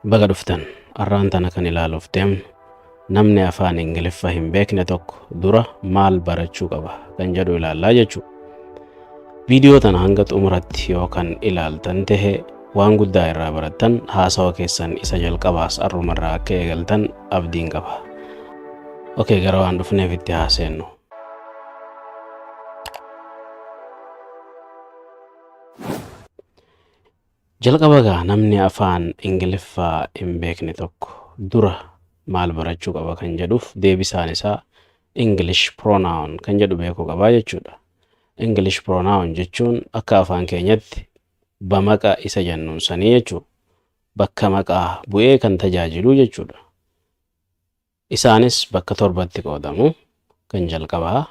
Baga dhuftan. Arraan tana kan ilaaluuf deemnu namni afaan Ingiliffa hin beekne tokko dura maal barachuu qaba kan jedhu ilaallaa jechuudha. Viidiyoo tana hanga xumuratti yoo kan ilaaltan tahe waan guddaa irraa barattan, haasawa keessan isa jalqabaas arrumarraa akka eegaltan abdiin qaba. Okay, gara waan dhufneef itti haaseennu. Jalqaba gaa namni afaan Ingiliffaa hin beekne tokko dura maal barachuu qaba kan jedhuuf deebisaan isaa English pronoun kan jedhu beekuu qabaa jechuudha. English pronoun jechuun akka afaan keenyatti bamaqa isa jennuun sanii jechuudha. Bakka maqaa bu'ee kan tajaajilu jechuudha. Isaanis bakka torbatti qoodamu. Kan jalqabaa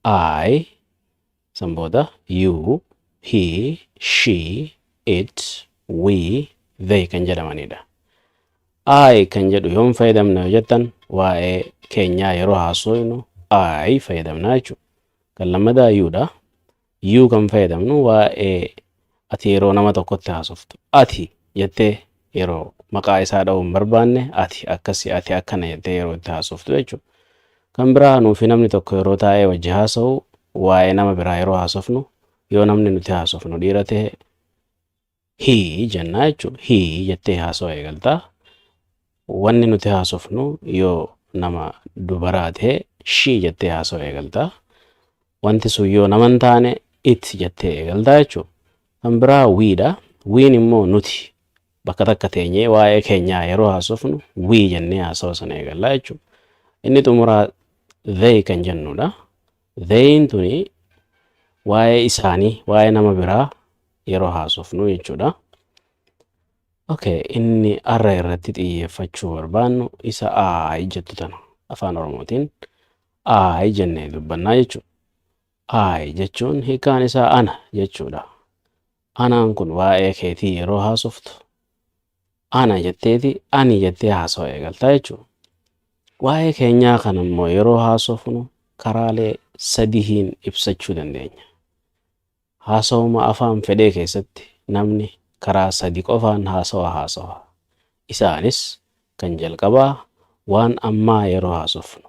I, san booda you, he, she, it, we, they kan jedhamanidha. I kan jedhu yoom fayyadamna yoo jettan, waa'ee keenyaa yeroo haasofnu I fayyadamna jechuudha. Kan lammadaa you dha. You kan fayyadamnu waa'ee ati yeroo nama tokkotti haasoftu. Ati jettee yeroo maqaa isaa dha'uu hin barbaanne, ati akkasi, ati akkana jettee yeroo itti haasoftu jechuudha. Kan biraa nuufi namni tokko yeroo taa'ee wajji haasa'u, waa'ee nama biraa yeroo haasofnu, yoo namni nuti haasofnu dhiira ta'e he jennaa jechuudha. He jettee haasawaa eegaltaa. Wanni nuti haasofnu yoo nama dubaraa ta'e she jettee haasawaa eegaltaa. Wanti sun yoo nama hin taane it jettee eegaltaa jechuudha. Kan biraa we dha. We'n immoo nuti bakka takka teenyee waa'ee keenyaa yeroo haasofnu we jennee haasawa sana eegallaa jechuudha. Inni xumuraa they kan jennudha. They'n tuni waa'ee isaanii, waa'ee nama biraa yeroo haasofnu jechuudha. Okay, inni arra irratti xiyyeeffachuu barbaannu isa I jettu tana, afaan Oromootiin I jennee dubbannaa jechuudha. I jechuun hiikaan isaa ana jechuudha. Anaan kun waa'ee keetii yeroo haasoftu ana jetteeti, ani jettee haasawa eegaltaa jechuudha. Waa'ee keenyaa kana immoo yeroo haasofnu karaalee sadihiin ibsachuu dandeenya. Haasawuma afaan fedhee keessatti namni karaa sadi qofaan haasawa haasawa. Isaanis kan jalqabaa waan ammaa yeroo haasofnu,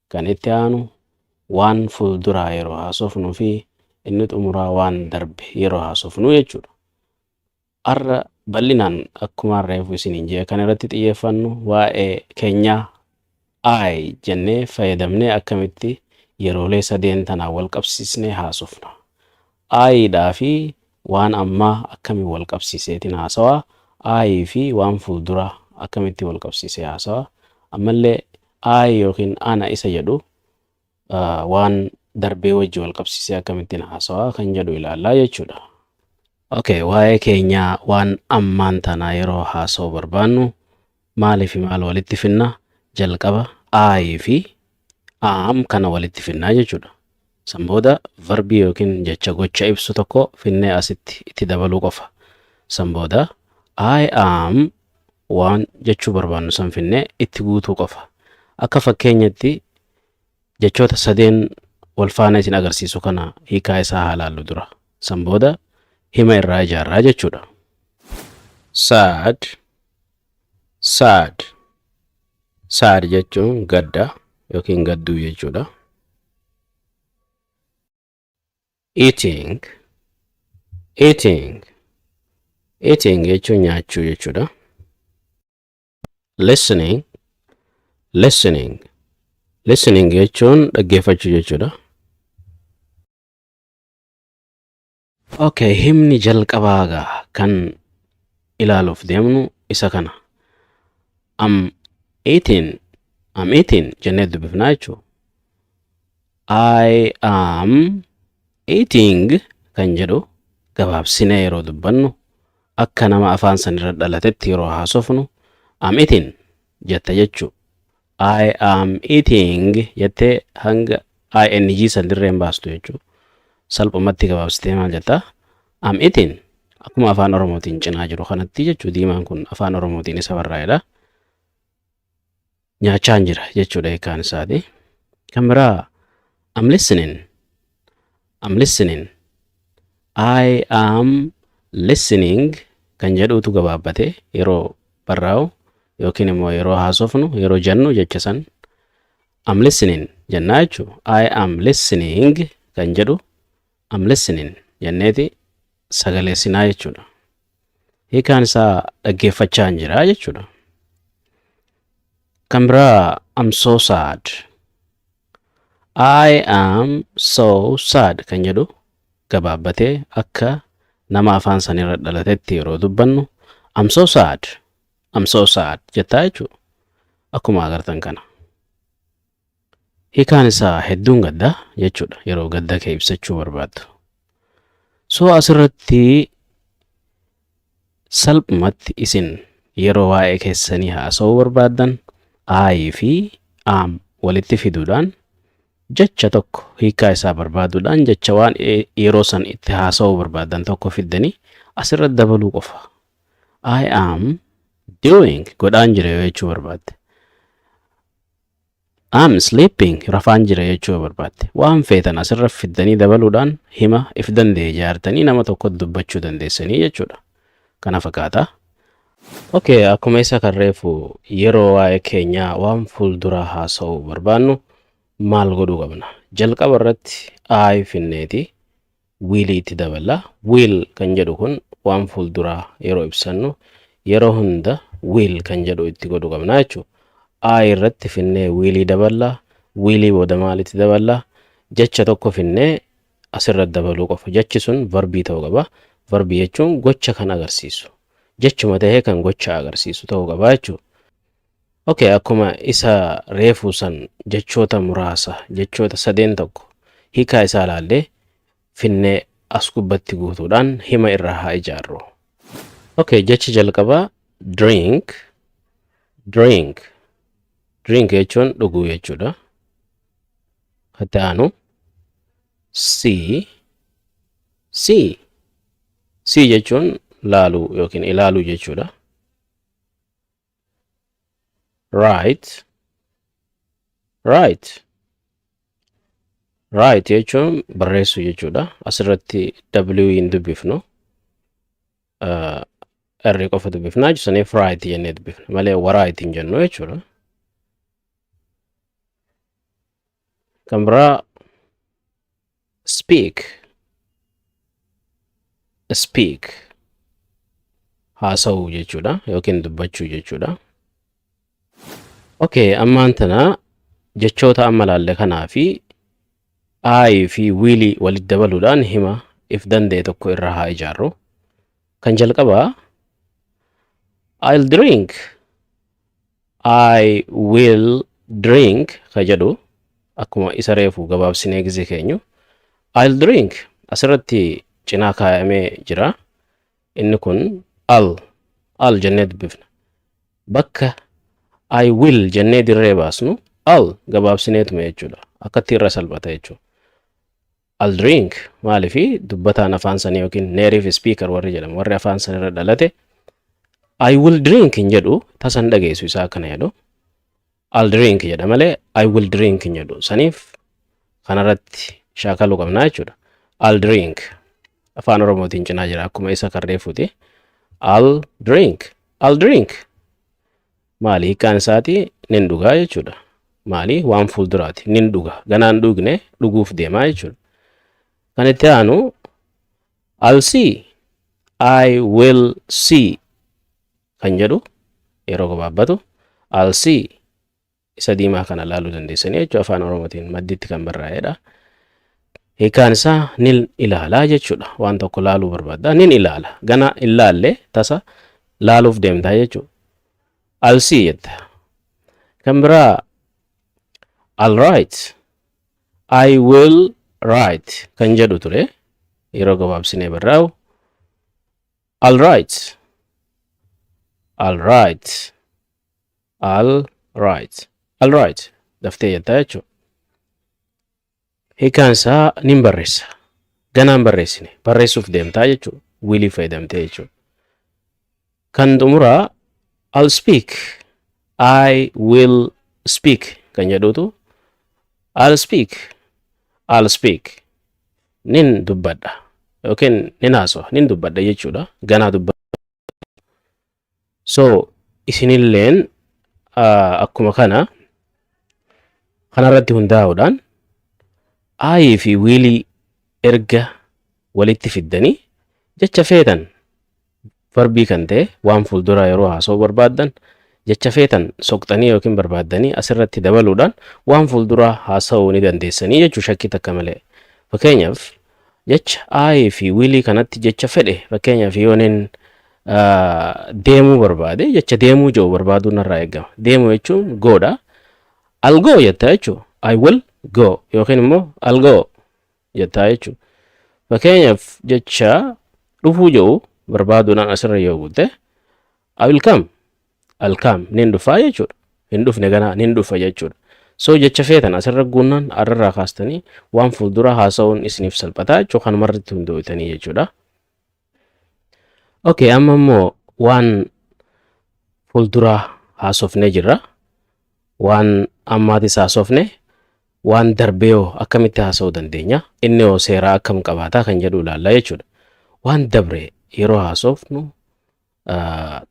kan itti aanu waan fuulduraa yeroo haasofnuu fi inni xumuraa waan darbe yeroo haasofnu jechuudha. Har'a bal'inaan akkuma reefu isiniin jee kan irratti xiyyeeffannu waa'ee keenyaa I jennee fayyadamnee akkamitti yeroolee sadeen tanaan wal qabsiisnee haasofna. I dhaa fi waan ammaa akkamiin wal qabsiiseetiin haasawaa, I fi waan fuulduraa akkamitti wal qabsiisee haasawaa, ammallee I yookiin ana isa jedhu waan darbee wajji wal qabsiisee akkamittiin haasawaa kan jedhu ilaallaa jechuudha. Okay, waa'ee keenyaa waan ammaan tanaa yeroo haasa'uu barbaannu maalii fi maal walitti finna? Jalqaba I fi am kana walitti finnaa jechuudha. San booda verbii yookiin jecha gocha ibsu tokko finnee asitti itti dabaluu qofa. San booda I am waan jechuu barbaannu san finnee itti guutuu qofa. Akka fakkeenyatti jechoota sadeen wal faana isin agarsiisu kana hiikaa isaa haa laallu dura. San booda hima irraa ijaarraa jechuudha. Sad, sad. Sad jechuun gadda yookiin gadduu jechuudha. Eating, eating. Eating jechuun nyaachuu jechuudha. Listening, listening. Listening jechuun dhaggeeffachuu jechuudha. Okay, himni jalqabaa gaa kan ilaaluuf deemnu isa kana. I'm eating, I'm eating jennee dubbifnaa jechuudha. I am eating kan jedhu gabaabsinee yeroo dubbannu, akka nama afaan sanirra dhalatetti yeroo haasofnu I'm eating jetta jechuu. I am eating jettee hanga ing san dirree hin baastu jechuu. Salphumatti gabaabsitee maal jettaa? I'm eating, akkuma afaan Oromootiin cinaa jiru kanatti jechuu, diimaan kun afaan Oromootiin isa barraa'edha. Nyaachaan jira jechuudha hiikkaan isaati. Kan biraa I'm listening. I'm listening. I am listening kan jedhutu gabaabbate yeroo barraa'u yookiin immoo yeroo haasofnu, yeroo jennu jecha san "I'm listening" jennaa jechuudha. "I am listening" kan jedhu "I'm listening" jenneeti sagaleessinaa jechuudha. Hiikaan isaa dhaggeeffachaa jira jechuudha. Kan biraa, "I'm so sad." "I am so sad" kan jedhu gabaabbatee akka nama afaan sanirra dhalatetti yeroo dubbannu "I'm so sad, I'm so sad" jettaa jechuudha. Akkuma agartan kana. Hiikaan isaa hedduun gaddaa jechuudha yeroo gadda kee ibsachuu barbaaddu. So asirratti salphumatti isin yeroo waa'ee keessanii haasa'uu barbaaddan I fi am walitti fiduudhaan jecha tokko hiikaa isaa barbaaduudhaan jecha waan yeroo san itti haasa'uu barbaaddan tokko fiddanii asirratti dabaluu qofa. "I am doing" godhaan jira yoo jechuu barbaadde. "I'm sleeping" rafaan jira jechuu yoo barbaadde. Waan feetan asirra fiddanii dabaluudhaan hima if danda'e ijaartanii nama tokkotti dubbachuu dandeessanii jechuudha. Kana fakkaata. Okay, akkuma isa kan reefu yeroo waa'ee keenyaa waan fuulduraa haasa'uu barbaannu maal godhuu qabna? Jalqaba irratti I finneeti will itti daballa. "Will" kan jedhu kun waan fuulduraa yeroo ibsannu yeroo hunda "will" kan jedhu itti godhuu qabna jechuudha. I irratti finnee will daballa. Will booda maalitti daballa? Jecha tokko finnee asirratti dabaluu qofa. Jechi sun verbii ta'uu qaba. Verbii jechuun gocha kan agarsiisu. Jechuma tahee kan gocha agarsiisu ta'uu qaba jechuudha. Okay, akkuma isa reefuu san jechoota muraasa, jechoota sadeen tokko hiikaa isaa ilaallee finnee as gubbatti guutuudhaan hima irraa haa ijaarru. Okay, jechi jalqabaa drink, drink. Drink jechuun dhuguu jechuudha. Itti aanu see, see. See jechuun laaluu yookiin ilaaluu jechuudha. Write, write. Write jechuun barreessuu jechuudha. Asirratti W hin dubbifnu. R qofa dubbifnaa jechuudha. Write jennee dubbifna malee write hin jennu jechuudha. Kan biraa speak, speak haasa'uu jechuudha yookiin dubbachuu jechuudha. Okay, ammaan tana jechoota amma laalle kanaa fi I fi will walitti dabaluudhaan hima if danda'e tokko irraa haa ijaarru. Kan jalqabaa "I'll drink", "I will drink" ka jedhu akkuma isa reefu gabaabsinee gizee keenyu "I'll drink" asirratti cinaa kaayamee jira. Inni kun "I'll", "I'll" jennee dubbifna. Bakka "I will" jennee dirree baasnu "I'll" gabaabsineetuma jechuudha. Akkatti irra salphata jechuudha. "I'll drink" maaliifi dubbataan afaan sanii yookiin native speaker warri jedhamu, warri afaan sanirra dhalate, "I will drink" hin jedhu, tasan dhageessu isaa akkana jedhu. "I'll drink" jedha malee "I will drink" hin jedhu. Saniif kanarratti shaakaluu qabnaa jechuudha. "I'll drink" afaan Oromootiin cinaa jira akkuma isa kan reefuuti. "I'll drink", "I'll drink" maali hiikkaan isaati? Nin dhugaa jechuudha. Maali? Waan fuulduraati. Nin dhuga. Ganaan dhugne, dhuguuf deemaa jechuudha. Kan itti aanu "I'll see", "I will see" kan jedhu yeroo gabaabbatu "I'll see" isa diimaa kana laaluu dandeessanii jechuudha, afaan Oromootiin madditti kan barraa'edha. Hiikkaan isaa nin ilaalaa jechuudha. Waan tokko laaluu barbaadda. Nin ilaala. Gana hin laalle, tasa laaluuf deemtaa jechuudha. "I'll see" jetta. Kan biraa "I'll write". "I will write" kan jedhu ture yeroo gabaabsinee barraa'u "I'll write". "I'll write. I'll write. I'll write." Daftee jettaa jechuudha. Hiikkaan isaa nin barreessa. Ganaan barreessine, barreessuuf deemtaa jechuudha. Will fayyadamtee jechuudha. Kan xumuraa "I'll speak". "I will speak" kan jedhutu "I'll speak". "I'll speak". Nin dubbadha yookiin nin haasawa, nin dubbadha jechuudha. Ganaa dubbadha. So Isinilleen akkuma kana kanarratti hundaa'uudhaan I fi will erga walitti fiddanii jecha feetan, verbii kan ta'e, waan fuulduraa yeroo haasa'uu barbaaddan jecha feetan soqxanii yookiin barbaaddanii asirratti dabaluudhaan waan fuulduraa haasa'uu ni dandeessanii jechuu, shakkii takka malee. Fakkeenyaaf, jecha I fi will kanatti jecha fedhe, fakkeenyaaf yooniin deemuu barbaade, jecha deemuu jedhu barbaaduu narraa eegama. Deemuu jechuun go dha. I'll go jettaa jechuudha. I will go yookiin immoo I'll go jettaa jechuudha. Fakkeenyaaf, jecha dhufuu jedhu barbaaduudhaan asirra yoo guutte, I will come. I'll come, nin dhufaa jechuudha. Hin dhufne ganaa, nin dhufa jechuudha. So jecha feetan asirra guunnaan arrarraa kaastanii waan fuuldura haasa'uun isiniif salphataa jechuudha, kanumarratti hundoofitanii jechuudha. Okay, amma immoo waan fuulduraa haasofnee jirra. Waan ammaatis haasofne, waan darbee hoo akkamitti haasa'uu dandeenya? Inni hoo seeraa akkam qabaataa kan jedhu ilaalla jechuudha. Waan dabre yeroo haasofnu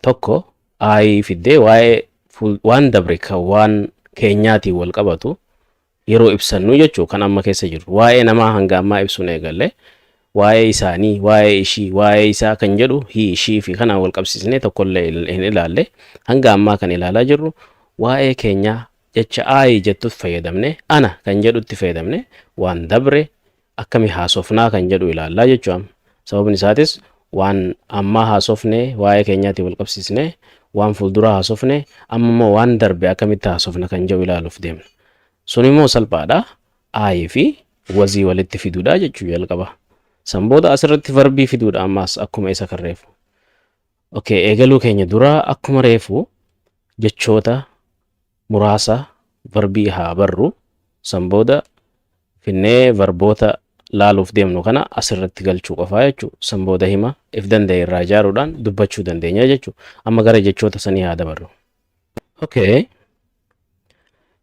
tokko I fiddee waa'ee waan dabre kan waan keenyaatiin wal qabatu yeroo ibsannu jechuu, kan amma keessa jiru. Waa'ee namaa hanga ammaa ibsuun eegalle, waa'ee isaanii, waa'ee ishii, waa'ee isaa kan jedhu, he, ishii fi kanaan wal qabsiisnee tokkollee hin ilaalle. Hanga ammaa kan ilaalaa jirru waa'ee keenyaa, jecha I jettutti fayyadamne, ana kan jedhutti fayyadamne waan dabre akkami haasofnaa kan jedhu ilaallaa jechuu amma. Sababni isaatis waan ammaa haasofne waa'ee keenyaatiin wal qabsiisne, waan fuulduraa haasofne, amma immoo waan darbe akkamitti haasofna kan jedhu ilaaluuf deemna. Sun immoo salphaadha. I fi was walitti fiduudha jechuu jalqaba. San booda asirratti verbii fiduudha ammaas akkuma isa kan reefu. Okay, eegaluu keenya dura akkuma reefu jechoota muraasa verbii haa barru. San booda finnee verboota laaluuf deemnu kana asirratti galchuu qofaa jechuudha. San booda hima if danda'e irraa ijaaruudhaan dubbachuu dandeenya jechuudha. Amma gara jechoota sanii haa dabarru. Okay.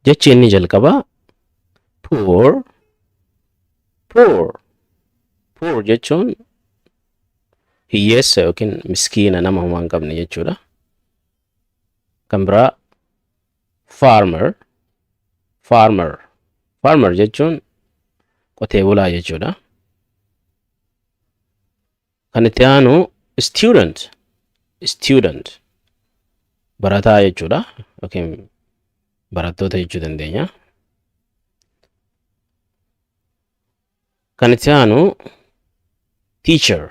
Jechi inni jalqabaa poor, poor. Poor jechuun hiyyeessa yookiin miskiina, nama homaa hin qabne jechuudha. Kan biraa farmer, farmer. Farmer jechuun qotee bulaa jechuudha. Kan itti aanu student, student barataa jechuudha yookiin barattoota jechuu dandeenya. Kan itti aanu teacher,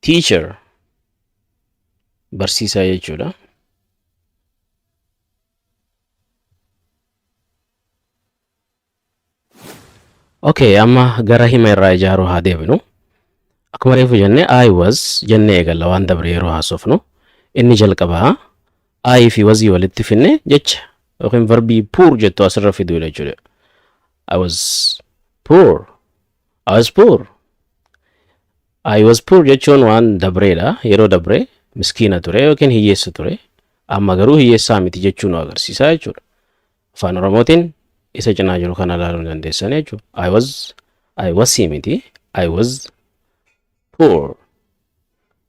teacher barsiisaa jechuudha. Okay, amma gara hima irraa ijaaruu haa deebinu. Akkuma reefu jenne, I was jennee eegalla waan dabre yeroo haasofnu. Inni jalqabaa I fi was walitti finne jecha yookiin verbii poor jettu asirra fiduudha jechuudha. I was poor. I was poor. I was poor jechuun waan dabreedha. Yeroo dabre miskiina ture yookiin hiyyeessa ture. Amma garuu hiyyeessaa miti jechuu nu agarsiisa jechuudha. Afaan Oromootiin isa cinaa jiru kana ilaaluu dandeessan jechuudha. I was, I was miti. I was poor.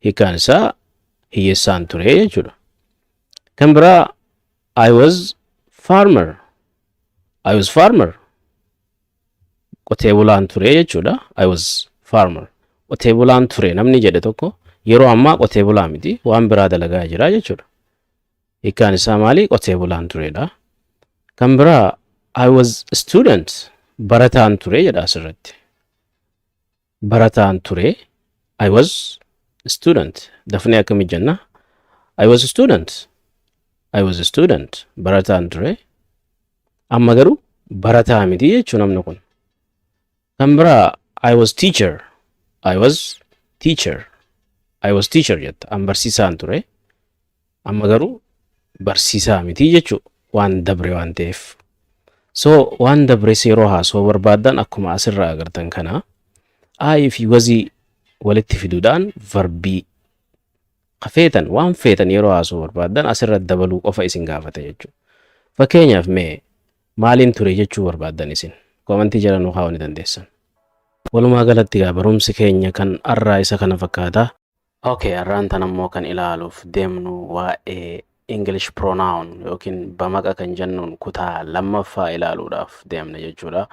Hiikkaan isaa hiyyeessaan ture jechuudha. Kan biraa I was farmer. I was farmer. Qotee bulaan ture jechuudha. I was farmer. Qotee bulaan ture namni jedhe tokko yeroo ammaa qotee bulaa miti, waan biraa dalagaa jira jechuudha. Hiikkaan isaa maali? Qotee bulaan turedha. Kan biraa I was a student. Barataan ture jedha asirratti. Barataan ture. I was a student. Dafnee akkamitti jenna? I was a student. I was a student. Barataan ture. Amma garuu barataa miti jechuu namni kun. Kan biraa I was teacher. I was teacher. I was teacher jetta. An barsiisaan ture. Amma garuu barsiisaa miti jechuu, waan dabre waan ta'eef. So waan dabres yeroo haasoo barbaaddan akkuma asirraa agartan kana I fi was walitti fiduudhaan verbii feetan, waan feetan yeroo haasoo barbaaddan asirratti dabaluu qofa isin gaafata jechuudha. Fakkeenyaaf, mee maaliin ture jechuu barbaaddan isin commentii jala nu kaa'uu ni dandeessan. Walumaa galatti egaa barumsi keenya kan har'aa isa kana fakkaata. Okay, har'aan tan ammoo kan ilaaluuf deemnu waa'ee English pronoun yookiin bamaqa kan jennuun kutaa lammaffaa ilaaluudhaaf deemna jechuudha.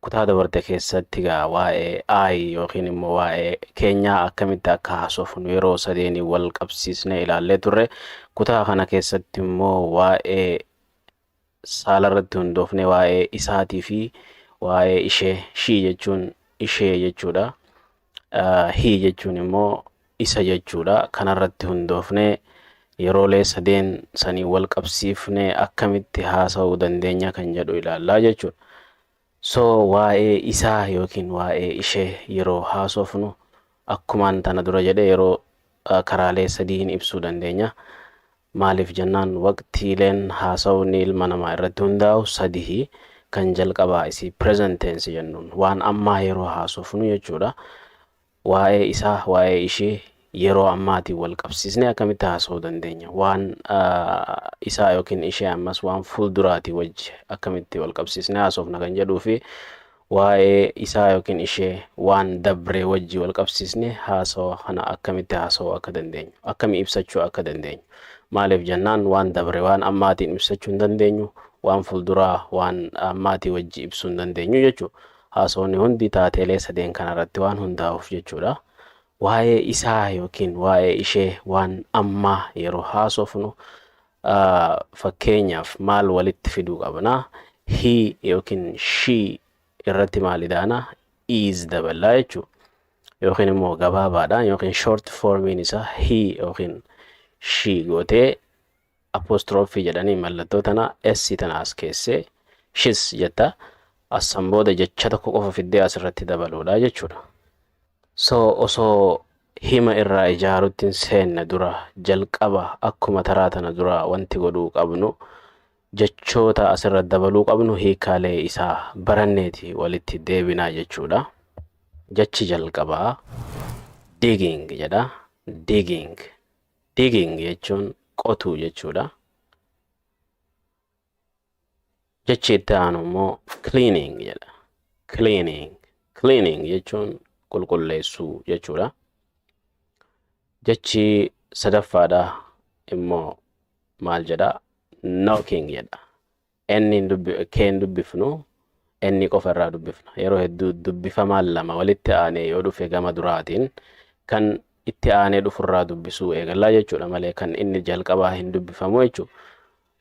Kutaa dabarte keessatti gaa waa'ee I yookiin immoo waa'ee keenyaa akkamitti akka haasofnu yeroo sadeenii wal qabsiisnee ilaallee turre. Kutaa kana keessatti immoo waa'ee saala irratti hundoofne, waa'ee isaatii fi waa'ee ishee. She jechuun ishee jechuudha. He jechuun immoo isa jechuudha. Kanarratti hundoofnee yeroolee sadeen sanii wal qabsiifnee akkamitti haasa'uu dandeenya kan jedhu ilaallaa jechuudha. So waa'ee isaa yookiin waa'ee ishee yeroo haasofnu, akkumaan tana dura jedhe, yeroo karaalee sadiin ibsuu dandeenya. Maaliif jennaan, waqtiileen haasawni ilma namaa irratti hundaa'u sadihi. Kan jalqabaa isii present tense jennuun waan ammaa yeroo haasofnu jechuudha. Waa'ee isaa, waa'ee ishee yeroo ammaatiin wal qabsiisnee akkamitti haasa'uu dandeenya? Waan isaa yookiin ishee ammas waan fuulduraatii wajji akkamitti wal qabsiisnee haasofna kan jedhuu fi waa'ee isaa yookiin ishee waan dabree wajji wal qabsiisnee haasawaa kana akkamitti haasa'uu akka dandeenyu, akkamii ibsachuu akka dandeenyu. Maaliif jennaan, waan dabre waan ammaatiin ibsachuu hin dandeenyu, waan fuulduraa waan ammaatii wajji ibsuu hin dandeenyu jechuudha. Haasawni hundi taateelee sadeen kanarratti waan hundaa'uuf jechuudha. Waa'ee isaa yookiin waa'ee ishee waan ammaa yeroo haasofnu, fakkeenyaaf maal walitti fiduu qabna? He yookiin she irratti maal idaana? Is daballaa jechuudha. Yookiin immoo gabaabaadhaan yookiin short formiin isaa he yookiin she gootee, apostrophe jedhanii mallattoo tana, s tana as keessee she's jetta. Asan booda jecha tokko qofa fiddee asirratti dabaluudha jechuudha. So osoo hima irraa ijaarutti hin seenne dura, jalqaba akkuma taraa tana dura wanti godhuu qabnu, jechoota asirra dabaluu qabnu hiikaalee isaa baranneeti walitti deebinaa jechuudha. Jechi jalqabaa digging jedha. Digging. Digging jechuun qotuu jechuudha. Jechi itti aanu immoo cleaning jedha. Cleaning. Cleaning jechuun qulqulleessuu jechuudha. Jechi sadaffaadha immoo maal jedha? Knocking jedha. Inni keen dubbifnu, inni qofa irraa dubbifna. Yeroo hedduu dubbifamaan lama walitti aanee yoo dhufe, gama duraatiin kan itti aanee dhufurraa dubbisuu eegallaa jechuudha malee kan inni jalqabaa hin dubbifamu jechuudha.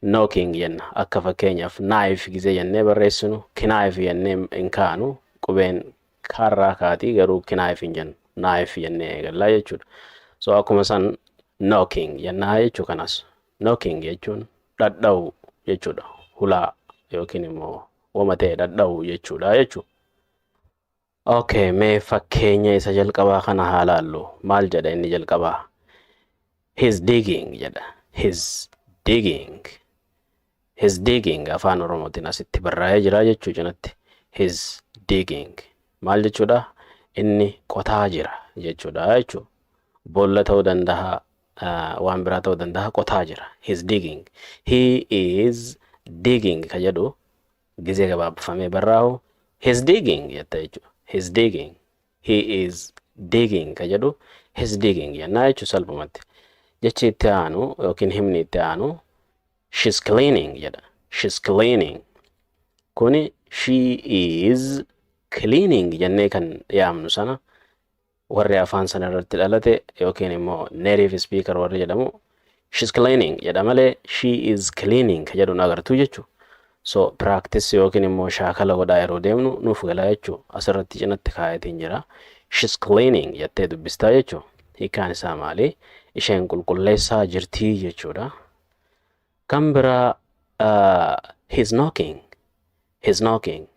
Knocking jenna. Akka fakkeenyaaf knife gizee jennee barreessinu, knife jennee hin kaanu. Qubeen kaarraa kaatii, garuu knife hin jennu, knife jennee eegallaa jechuudha. So akkuma san knocking jennaa jechuu. Kanas knocking jechuun dhadha'u jechuudha. Hulaa yookiin immoo wama ta'e dhadha'u jechuudha jechuudha. Okay, mee fakkeenya isa jalqabaa kana haa laallu. Maal jedha inni jalqabaa? "He's digging" jedha. He's digging. He's digging afaan Oromootiin asitti barraa'ee jira jechuu cinatti. He's digging. Maal jechuudha? Inni qotaa jira jechuudha jechuudha. Boolla ta'uu danda'a, waan biraa ta'uu danda'a, qotaa jira. He's digging. He is digging ka jedhu gizee gabaabfamee barraa'u "he's digging" jetta jechuudha. He's digging. He is digging ka jedhu "he's digging" jennaa jechuudha salphumatti. Jechi itti aanu yookiin himni itti aanu "she's cleaning" jedha. She's cleaning. Kuni "she is cleaning" jennee kan yaamnu sana, warri afaan sana irratti dhalate yookiin immoo native speaker warri jedhamu "she's cleaning" jedha malee "she is cleaning" ka jedhu agartuu jechuudha. So practice yookiin immoo shaakala godhaa yeroo deemnu nuuf galaa jechuudha. Asirratti cinatti kaayatiin jira. "She's cleaning" jettee dubbistaa jechuudha. Hiikkaan isaa maali? Isheen qulqulleessaa jirtii jechuudha. Kan biraa "he's knocking". He's knocking.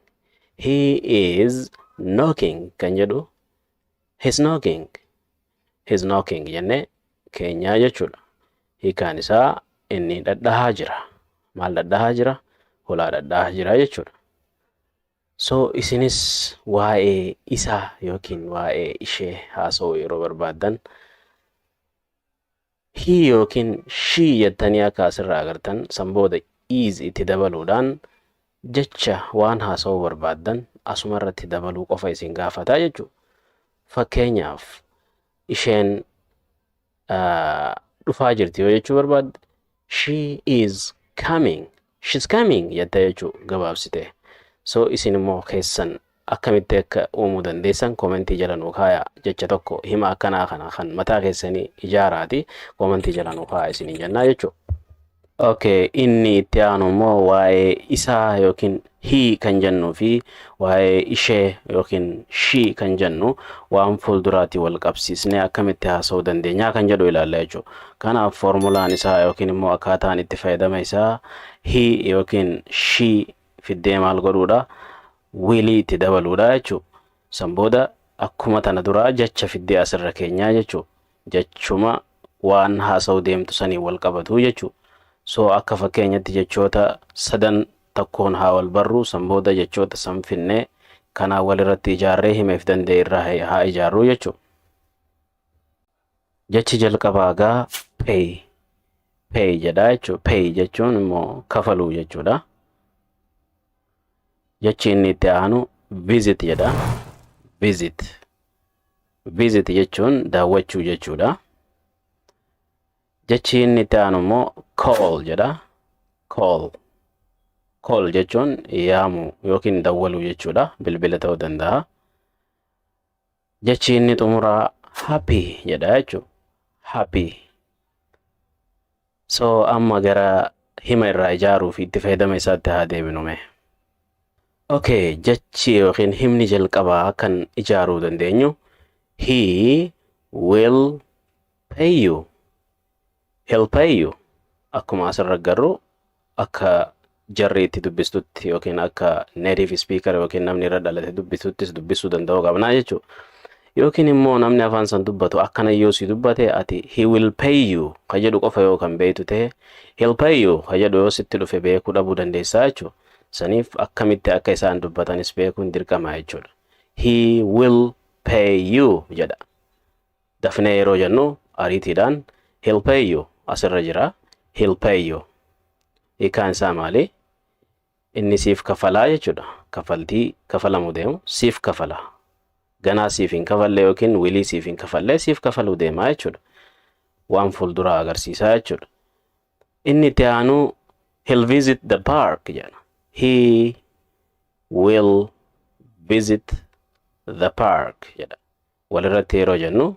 "He is knocking" kan jedhu "he's knocking". "He's knocking" jennee keenyaa jechuudha. Hiikkaan isaa inni dhadhahaa jira. Maal dhadhahaa jira? Hulaa dhadhahaa jira jechuudha. So isinis waa'ee isaa yookiin waa'ee ishee haasa'uu yeroo barbaaddan, he yookiin she jettanii akka asirraa agartan san booda is itti dabaluudhaan jecha waan haasa'uu barbaaddan asuma irratti dabaluu qofa isin gaafataa jechuudha. Fakkeenyaaf isheen Dhufaa jirti yoo jechuu barbaadde, "She is coming." "She's coming" jettee jechuu gabaabsite. So isin immoo keessan akkamitti akka uumuu dandeessan koomentii jala nuu kaayaa. Jecha tokko, hima akkanaa kana kan mataa keessanii ijaaraati koomentii jala nuu kaayaa isiniin jennaa jechuudha. Okay, inni itti aanu immoo waa'ee isaa yookiin "he" kan jennuu fi waa'ee ishee yookiin "she" kan jennu waan fuulduraatti wal qabsiisnee akkamitti haasa'uu dandeenyaa kan jedhu ilaalla jechuudha. Kanaaf foormulaan isaa yookiin immoo akkaataan itti fayyadama isaa "he" yookiin "she" fiddee maal godhuudha? "Will" itti dabaluudha jechuudha. San booda akkuma tana duraa jecha fiddee asirra keenyaa jechuudha. Jechuma waan haasa'uu deemtu sanii wal qabatu jechuudha. So akka fakkeenyatti jechoota sadan tokkoon haa wal barru. San booda jechoota san finnee kanaan walirratti ijaarree himeef danda'e irraa haa ijaarru jechuudha. Jechi jalqabaa gaa "pay", "pay" jedha jechuudha. "Pay" jechuun immoo kafaluu jechuudha. Jechi inni itti aanu "visit" jedha. "Visit". "Visit" jechuun daawwachuu jechuudha. Jechi inni itti aanu immoo "call" jedha. "Call". "Call" jechuun yaamuu yookiin dawwaluu jechuudha. Bilbila ta'uu danda'a. Jechi inni xumuraa "happy" jedha jechuudha. "Happy". So amma gara hima irraa ijaaruu fi itti fayyadama isaatti haa deebinu mee. Okay, jechi yookiin himni jalqabaa kan ijaaruu dandeenyu "He will pay you." "He'll pay you." Akkuma asirra agarru, akka jarri itti dubbistutti yookiin akka native speaker yookiin namni irra dhalate dubbisuttis dubbisuu danda'uu qabnaa jechuudha. Yookiin immoo namni afaan san dubbatu akkana yoo si dubbate, ati "He will pay you" ka jedhu qofa yoo kan beektu ta'e, "He'll pay you" ka jedhu yoo sitti dhufe beekuu dhabuu dandeessaa jechuudha. Saniif akkamitti akka isaan dubbatanis beekuun dirqama jechuudha. "He will pay you" jedha. Dafnee yeroo jennu ariitiidhaan "He'll pay you" asirra jira. "He'll pay you." Hiikaan isaa maali? Inni siif kafalaa jechuudha. Kafaltii kafalamuu deemu siif kafala. Ganaa siif hin kafalle yookiin wilii siif hin kafallee siif kafaluu deemaa jechuudha. Waan fuulduraa agarsiisaa jechuudha. Inni itti aanu "He'll visit the park" jedha. "He will visit the park" jedha. Walirratti yeroo jennu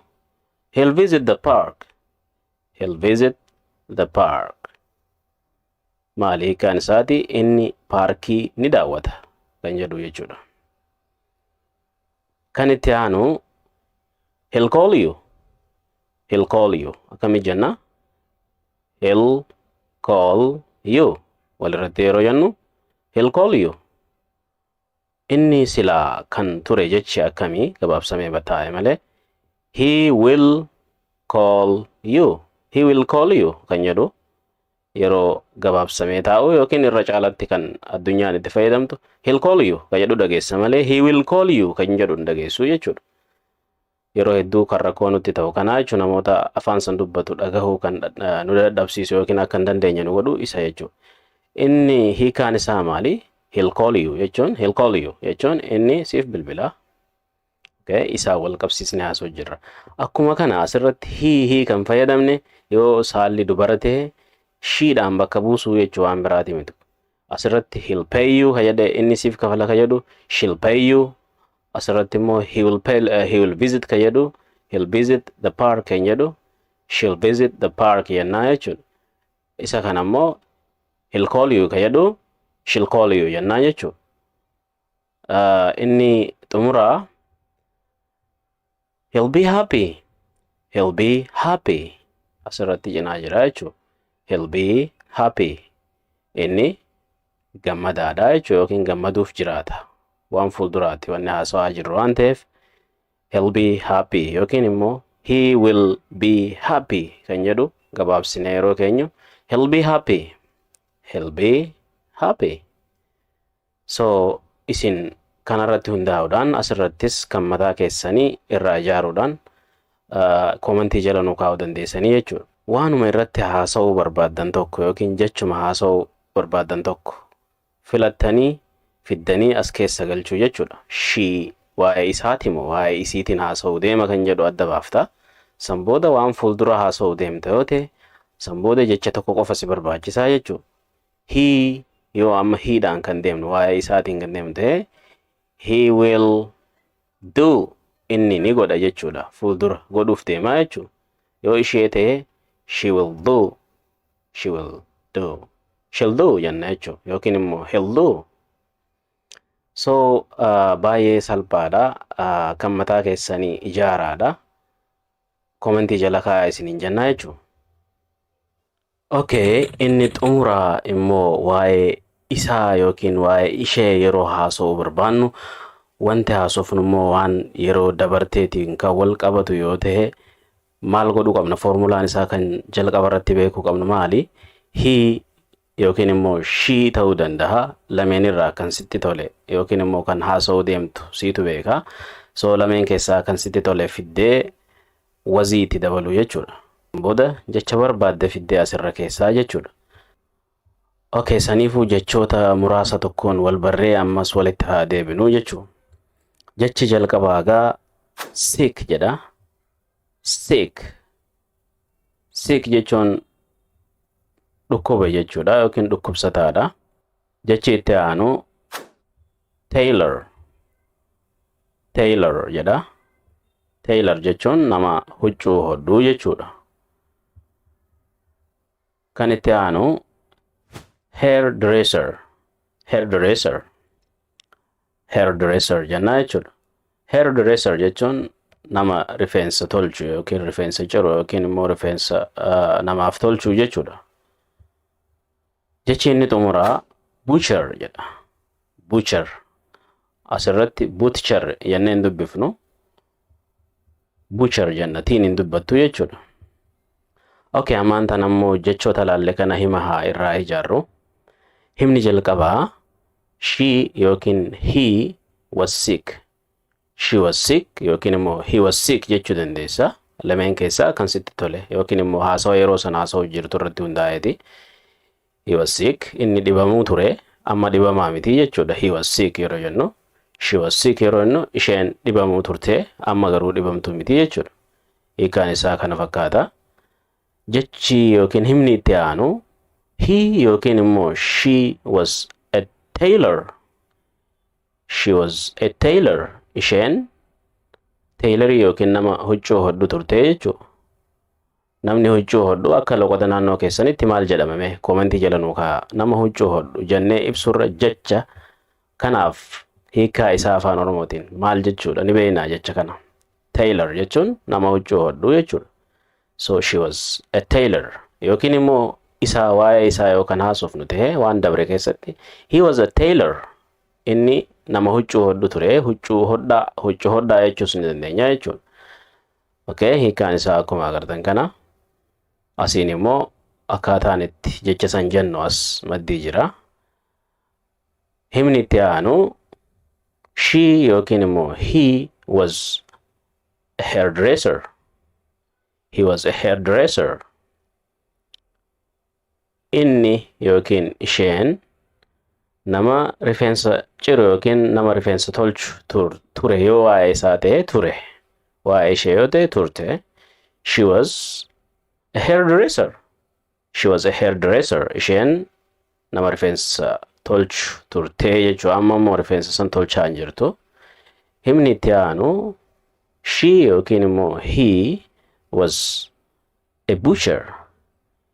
"He'll visit the park." "He'll visit the park." Maali hiikkaan isaati? Inni paarkii ni daawwata kan jedhu jechuudha. Kan itti aanu "He'll call you." "He'll call you." Akkami jenna? "He'll call you." Walirratti yeroo jennu "He'll call you." Inni silaa kan ture jechi akkamii gabaabsamee bataa'e malee "He will call you." "He will call you" kan jedhu yeroo gabaabsamee taa'u yookiin irra caalatti kan addunyaan itti fayyadamtu "He'll call you" kan jedhu dhageessa malee "He will call you" kan jedhu hin dhageessu jechuudha. Yeroo hedduu kan rakkoo nutti ta'u kanaa jechuun namoota afaan san dubbatu dhagahuu kan nu dadhabsiisu yookiin akka hin dandeenye nu godhu isa jechuudha. Inni hiikaan isaa maali? "He'll call you" jechuun, "He'll call you" jechuun inni siif bilbila. Okay, isaa wal qabsiisnee haasoo jirra. Akkuma kana asirratti "he", "he" kan fayyadamne yoo saalli dubara ta'e "she" dhaan bakka buusuu jechuu, waan biraati miti. Asirratti "He'll pay you" ka jedhe, inni siif kafala ka jedhu, "She'll pay you." Asirratti immoo "He will pay", "he will visit" ka jedhu, "He'll visit the park" kan jedhu, "She'll visit the park" jennaa jechuudha. Isa kana immoo "He'll call you" ka jedhu, "She'll call you" jennaa jechuudha. Inni xumuraa "He'll be happy." "He'll be happy." Asirratti cinaa jira jechuudha. "He'll be happy." Inni gammadaadha jechuudha yookiin gammaduuf jiraata. Waan fuulduraatti wanni haasawaa jirru waan ta'eef "He'll be happy" yookiin immoo "He will be happy" kan jedhu gabaabsinee yeroo keenyu "He'll be happy." "He'll be happy." So isin kanarratti hundaa'uudhaan asirrattis kan mataa keessanii irraa ijaaruudhaan koomentii jala nu kaa'uu dandeessanii jechuudha. Waanuma irratti haasa'uu barbaaddan tokko yookiin jechuma haasa'uu barbaaddan tokko filattanii fiddanii as keessa galchuu jechuudha. "She" waa'ee isaati moo waa'ee isiitiin haasa'uu deema kan jedhu adda baafta. San booda waan fuuldura haasa'u deemta yoo ta'e, san booda jecha tokko qofa si barbaachisaa jechuudha. He, yoo amma he dhaan kan deemnu, waa'ee isaatiin kan deemnu ta'e, he will do, inni ni godha jechuudha. Fuuldura godhuuf deemaa jechuudha. Yoo ishee ta'e, she will do, she will do, she'll do jenna jechuudha, yookiin immoo he'll do. So baay'ee salphaadha. Kan mataa keessanii ijaaraadha. Komentii jala kaa'aa isiniin jennaa jechuudha. Okay, inni xumuraa immoo waa'ee isaa yookiin waa'ee ishee yeroo haasa'uu barbaannu, wanti haasofnu immoo waan yeroo dabarteetiin kan wal qabatu yoo ta'e, maal godhuu qabna? Foormulaan isaa kan jalqaba irratti beekuu qabnu maali? He yookiin immoo she ta'uu danda'a. Lameen irraa kan sitti tole yookiin immoo kan haasa'uu deemtu siitu beeka. So lameen keessaa kan sitti tole fiddee was itti dabalu jechuudha. Booda jecha barbaadde fiddee asirra keessaa jechuudha. Okay, saniifuu jechoota muraasa tokkoon wal barree ammas walitti haa deebinuu jechuudha. Jechi jalqabaa gaa sick jedha. Sick. Sick jechuun dhukkuba jechuudha yookiin dhukkubsataadha. Jechi itti aanu tailor. Tailor jedha. Tailor jechuun nama huccuu hodhuu jechuudha. Kan itti aanu hairdresser. Hairdresser. Hairdresser jennaa jechuudha. Hairdresser jechuun nama rifeensa tolchu yookiin rifeensa ciru yookiin immoo rifeensa namaaf tolchu jechuudha. Jechi inni xumuraa butcher jedha. Butcher. Asirratti butcher jennee hin dubbifnu. Butcher jenna, tiin hin dubbattu jechuudha. Okay, ammaan tan ammoo jechoota laalle kana hima haa irraa ijaarru. Himni jalqabaa she yookiin he was sick. She was sick yookiin immoo he was sick jechuu dandeessa. Lameen keessaa kan sitti tole yookiin immoo haasawa yeroo sana haasawuu jirtu irratti hundaa'eeti. He was sick, inni dhibamuu ture, amma dhibamaa miti jechuudha. He was sick yeroo jennu. She was sick yeroo jennu, isheen dhibamuu turte, amma garuu dhibamtuu miti jechuudha. Hiikkaan isaa kana fakkaata. Jechi yookiin himni itti aanu he yookiin immoo she was a tailor. She was a tailor. Isheen tailorii yookiin nama huccuu hodhu turte jechuudha. Namni huccuu hodhu akka loqota naannoo keessanitti maal jedhamame? Koomentii jala nuu kaa'a. Nama huccuu hodhu jennee ibsurra jecha kanaaf hiikkaa isaa afaan Oromootiin maal jechuudha ni beeknaa jecha kana. Tailor jechuun nama huccuu hodhu jechuudha. So she was a tailor, yookiin immoo isaa, waa'ee isaa yookaan haasofnu ta'e waan dabre keessatti, he was a tailor, inni nama huccuu hodhu ture, huccuu hodhaa, huccuu hodhaa jechuus ni dandeenya jechuudha. Okay, hiikkaan isaa akkuma agartan kana. Asiin immoo akkaataan itti jecha san jennu as maddii jira. Himni itti aanu she yookiin immoo he was a hairdresser. He was a hairdresser. Inni yookiin isheen nama rifeensa ciru yookiin nama rifeensa tolchu ture yoo waa'ee isaa ta'e ture. Waa'ee ishee yoo ta'e turte. She was a hairdresser. She was a hairdresser. Isheen nama rifeensa tolchu turtee jechuudha. Amma immoo rifeensa san tolchaa hin jirtu. Himni itti aanu she yookiin immoo he was a butcher.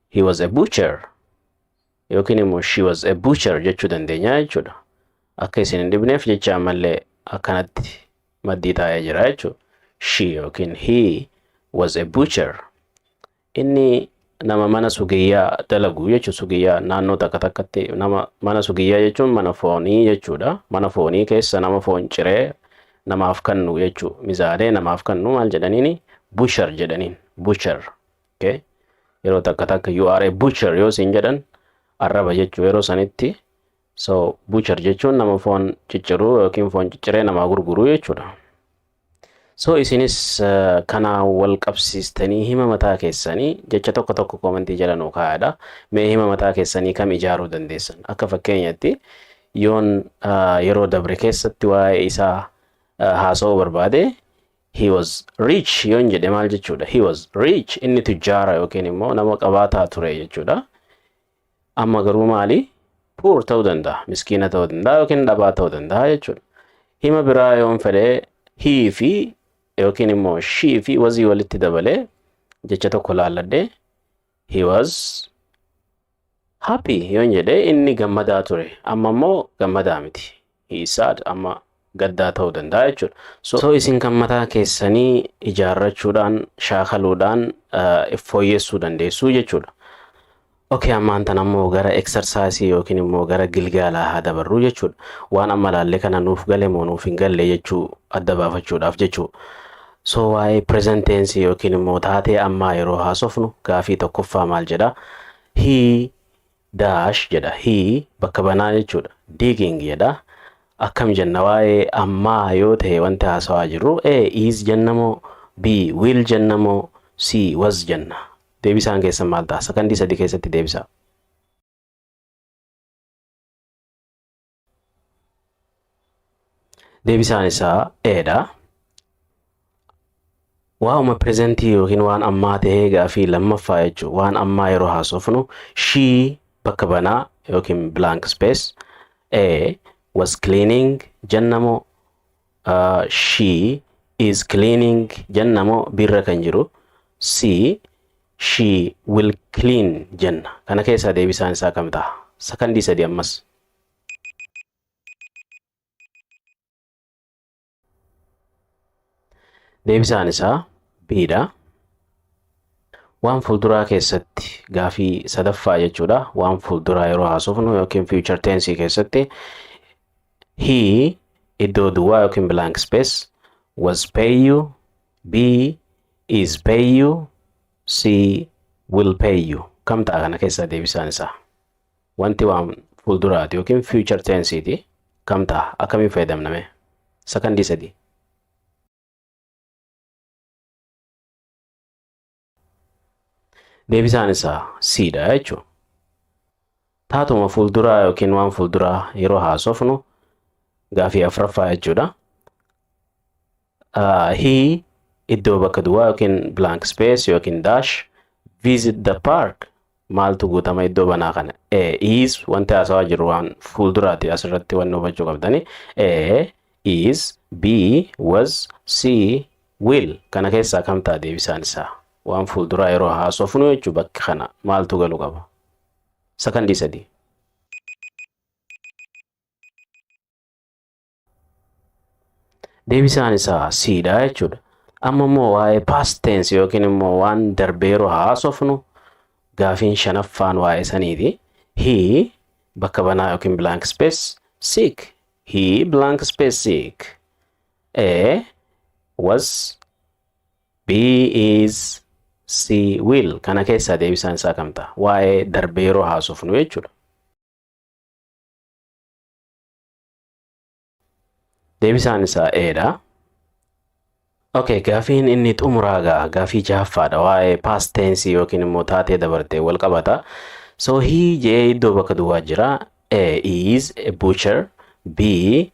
He was a butcher. Yookiin immoo she was a butcher jechuu dandeenya jechuudha. Akka isin hin dhibneef jecha ammallee akkanatti maddii taa'ee jira jechuudha. She yookiin he was a butcher. Inni nama mana sugiyyaa dalagu jechuudha. Sugiyyaa naannoo takka takkatti nama mana sugiyyaa jechuun mana foonii jechuudha. Mana foonii keessa nama foon ciree namaaf kennu jechuudha. Mizaanee namaaf kennu maal jedhaniini? Butcher jedhaniin. Butcher. Okay? Yeroo takka takka "You are a butcher" yoo isin jedhan arraba jechuu yeroo sanitti. So butcher jechuun nama foon cicciruu yookiin foon cicciree namaa gurguruu jechuudha. So isinis kana wal qabsiistanii hima mataa keessanii jecha tokko tokko koomentii jala nuu kaa'adha. Mee hima mataa keessanii kam ijaaruu dandeessan? Akka fakkeenyatti yoon yeroo dabre keessatti waa'ee isaa haasa'uu barbaade He was rich yoon jedhe maal jechuudha? He was rich, inni tujjaara yookiin immoo nama qabaataa ture jechuudha. Amma garuu maali? Poor ta'uu danda'a, miskiina ta'uu danda'a yookiin dhabaa ta'uu danda'a jechuudha. Hima biraa yoon fedhe, he fi yookiin immoo she fi was walitti dabalee jecha tokko laalladhee, he was happy yoon jedhe, inni gammadaa ture. Amma immoo gammadaa miti. He is sad, amma gaddaa ta'uu danda'a jechuudha. So isin kan mataa keessanii ijaarrachuudhaan, shaakaluudhaan fooyyessuu dandeessu jechuudha. Okay, ammaan tan ammoo gara exercise yookiin immoo gara gilgaalaa haa dabarru jechuudha. Waan amma laallee kana nuuf gale moo nuuf hin galle jechuu adda baafachuudhaaf jechuudha. So waa'ee present tense yookiin immoo taatee ammaa yeroo haasofnu, gaafii tokkoffaa maal jedha? He dash jedha. He bakka banaa jechuudha. Digging jedha. Akkam jenna waa'ee ammaa yoo ta'e wanti haasawaa jirru? A, is jenna moo, B, will jenna moo, C, was jenna? Deebisaan keessan maal ta'a? Sakandii 3 keessatti deebisaa. Deebisaan isaa A dha. Waa'uma presentii yookiin waan ammaa ta'ee gaafii lammaffaa jechuudha. Waan ammaa yeroo haasofnu, she bakka banaa yookiin blank space, A, was cleaning jenna moo, she is cleaning jenna moo, birra kan jiru C, she will clean jenna? Kana keessaa deebisaan isaa kam ta'a? Sakandii 3 ammas. Deebisaan isaa B dha. Waan fuulduraa keessatti gaafii sadaffaa jechuudha. Waan fuulduraa yeroo haasofnu yookiin future tense keessatti, he iddoo duwwaa yookiin blank space was pay you, B, is pay you, C, will pay you. Kam ta'a kana keessaa deebisaan isaa? Wanti waan fuulduraati yookiin future tenseeti. Kam ta'a? Akkamiin fayyadamname? Sakandii 3. Deebisaan isaa C dha jechuudha. Taatuma fuulduraa yookiin waan fuulduraa yeroo haasofnu, gaafii afuraffaa jechuudha. He iddoo bakka duwwaa yookiin blank space yookiin dash visit the park. Maaltu guutama iddoo banaa kana? A, is. Wanti haasawaa jiru waan fuulduraati, asirratti wanni hubachuu qabdani. A, is, B, was, C, will. Kana keessaa kam ta'a deebisaan isaa? Waan fuulduraa yeroo haasofnu jechuu, bakki kana maaltu galu qaba? Sakandii 3. Deebisaan isaa C dha jechuudha. Amma immoo waa'ee past tense yookiin immoo waan darbee yeroo haasofnu, gaafiin shanaffaan waa'ee saniiti. He bakka banaa yookiin blank space sick. He blank space sick. A, was, B, is, C, will. Kana keessaa deebisaan isaa kam ta'a? Waa'ee darbee yeroo haasofnu jechuudha. Deebisaan isaa A dha. Okay, gaafiin inni xumuraa gaa gaafii jahaffaadha. Waa'ee past tense yookiin immoo taatee dabartee wal qabata. So he jee iddoo bakka duwwaa jira. A, is a butcher, B,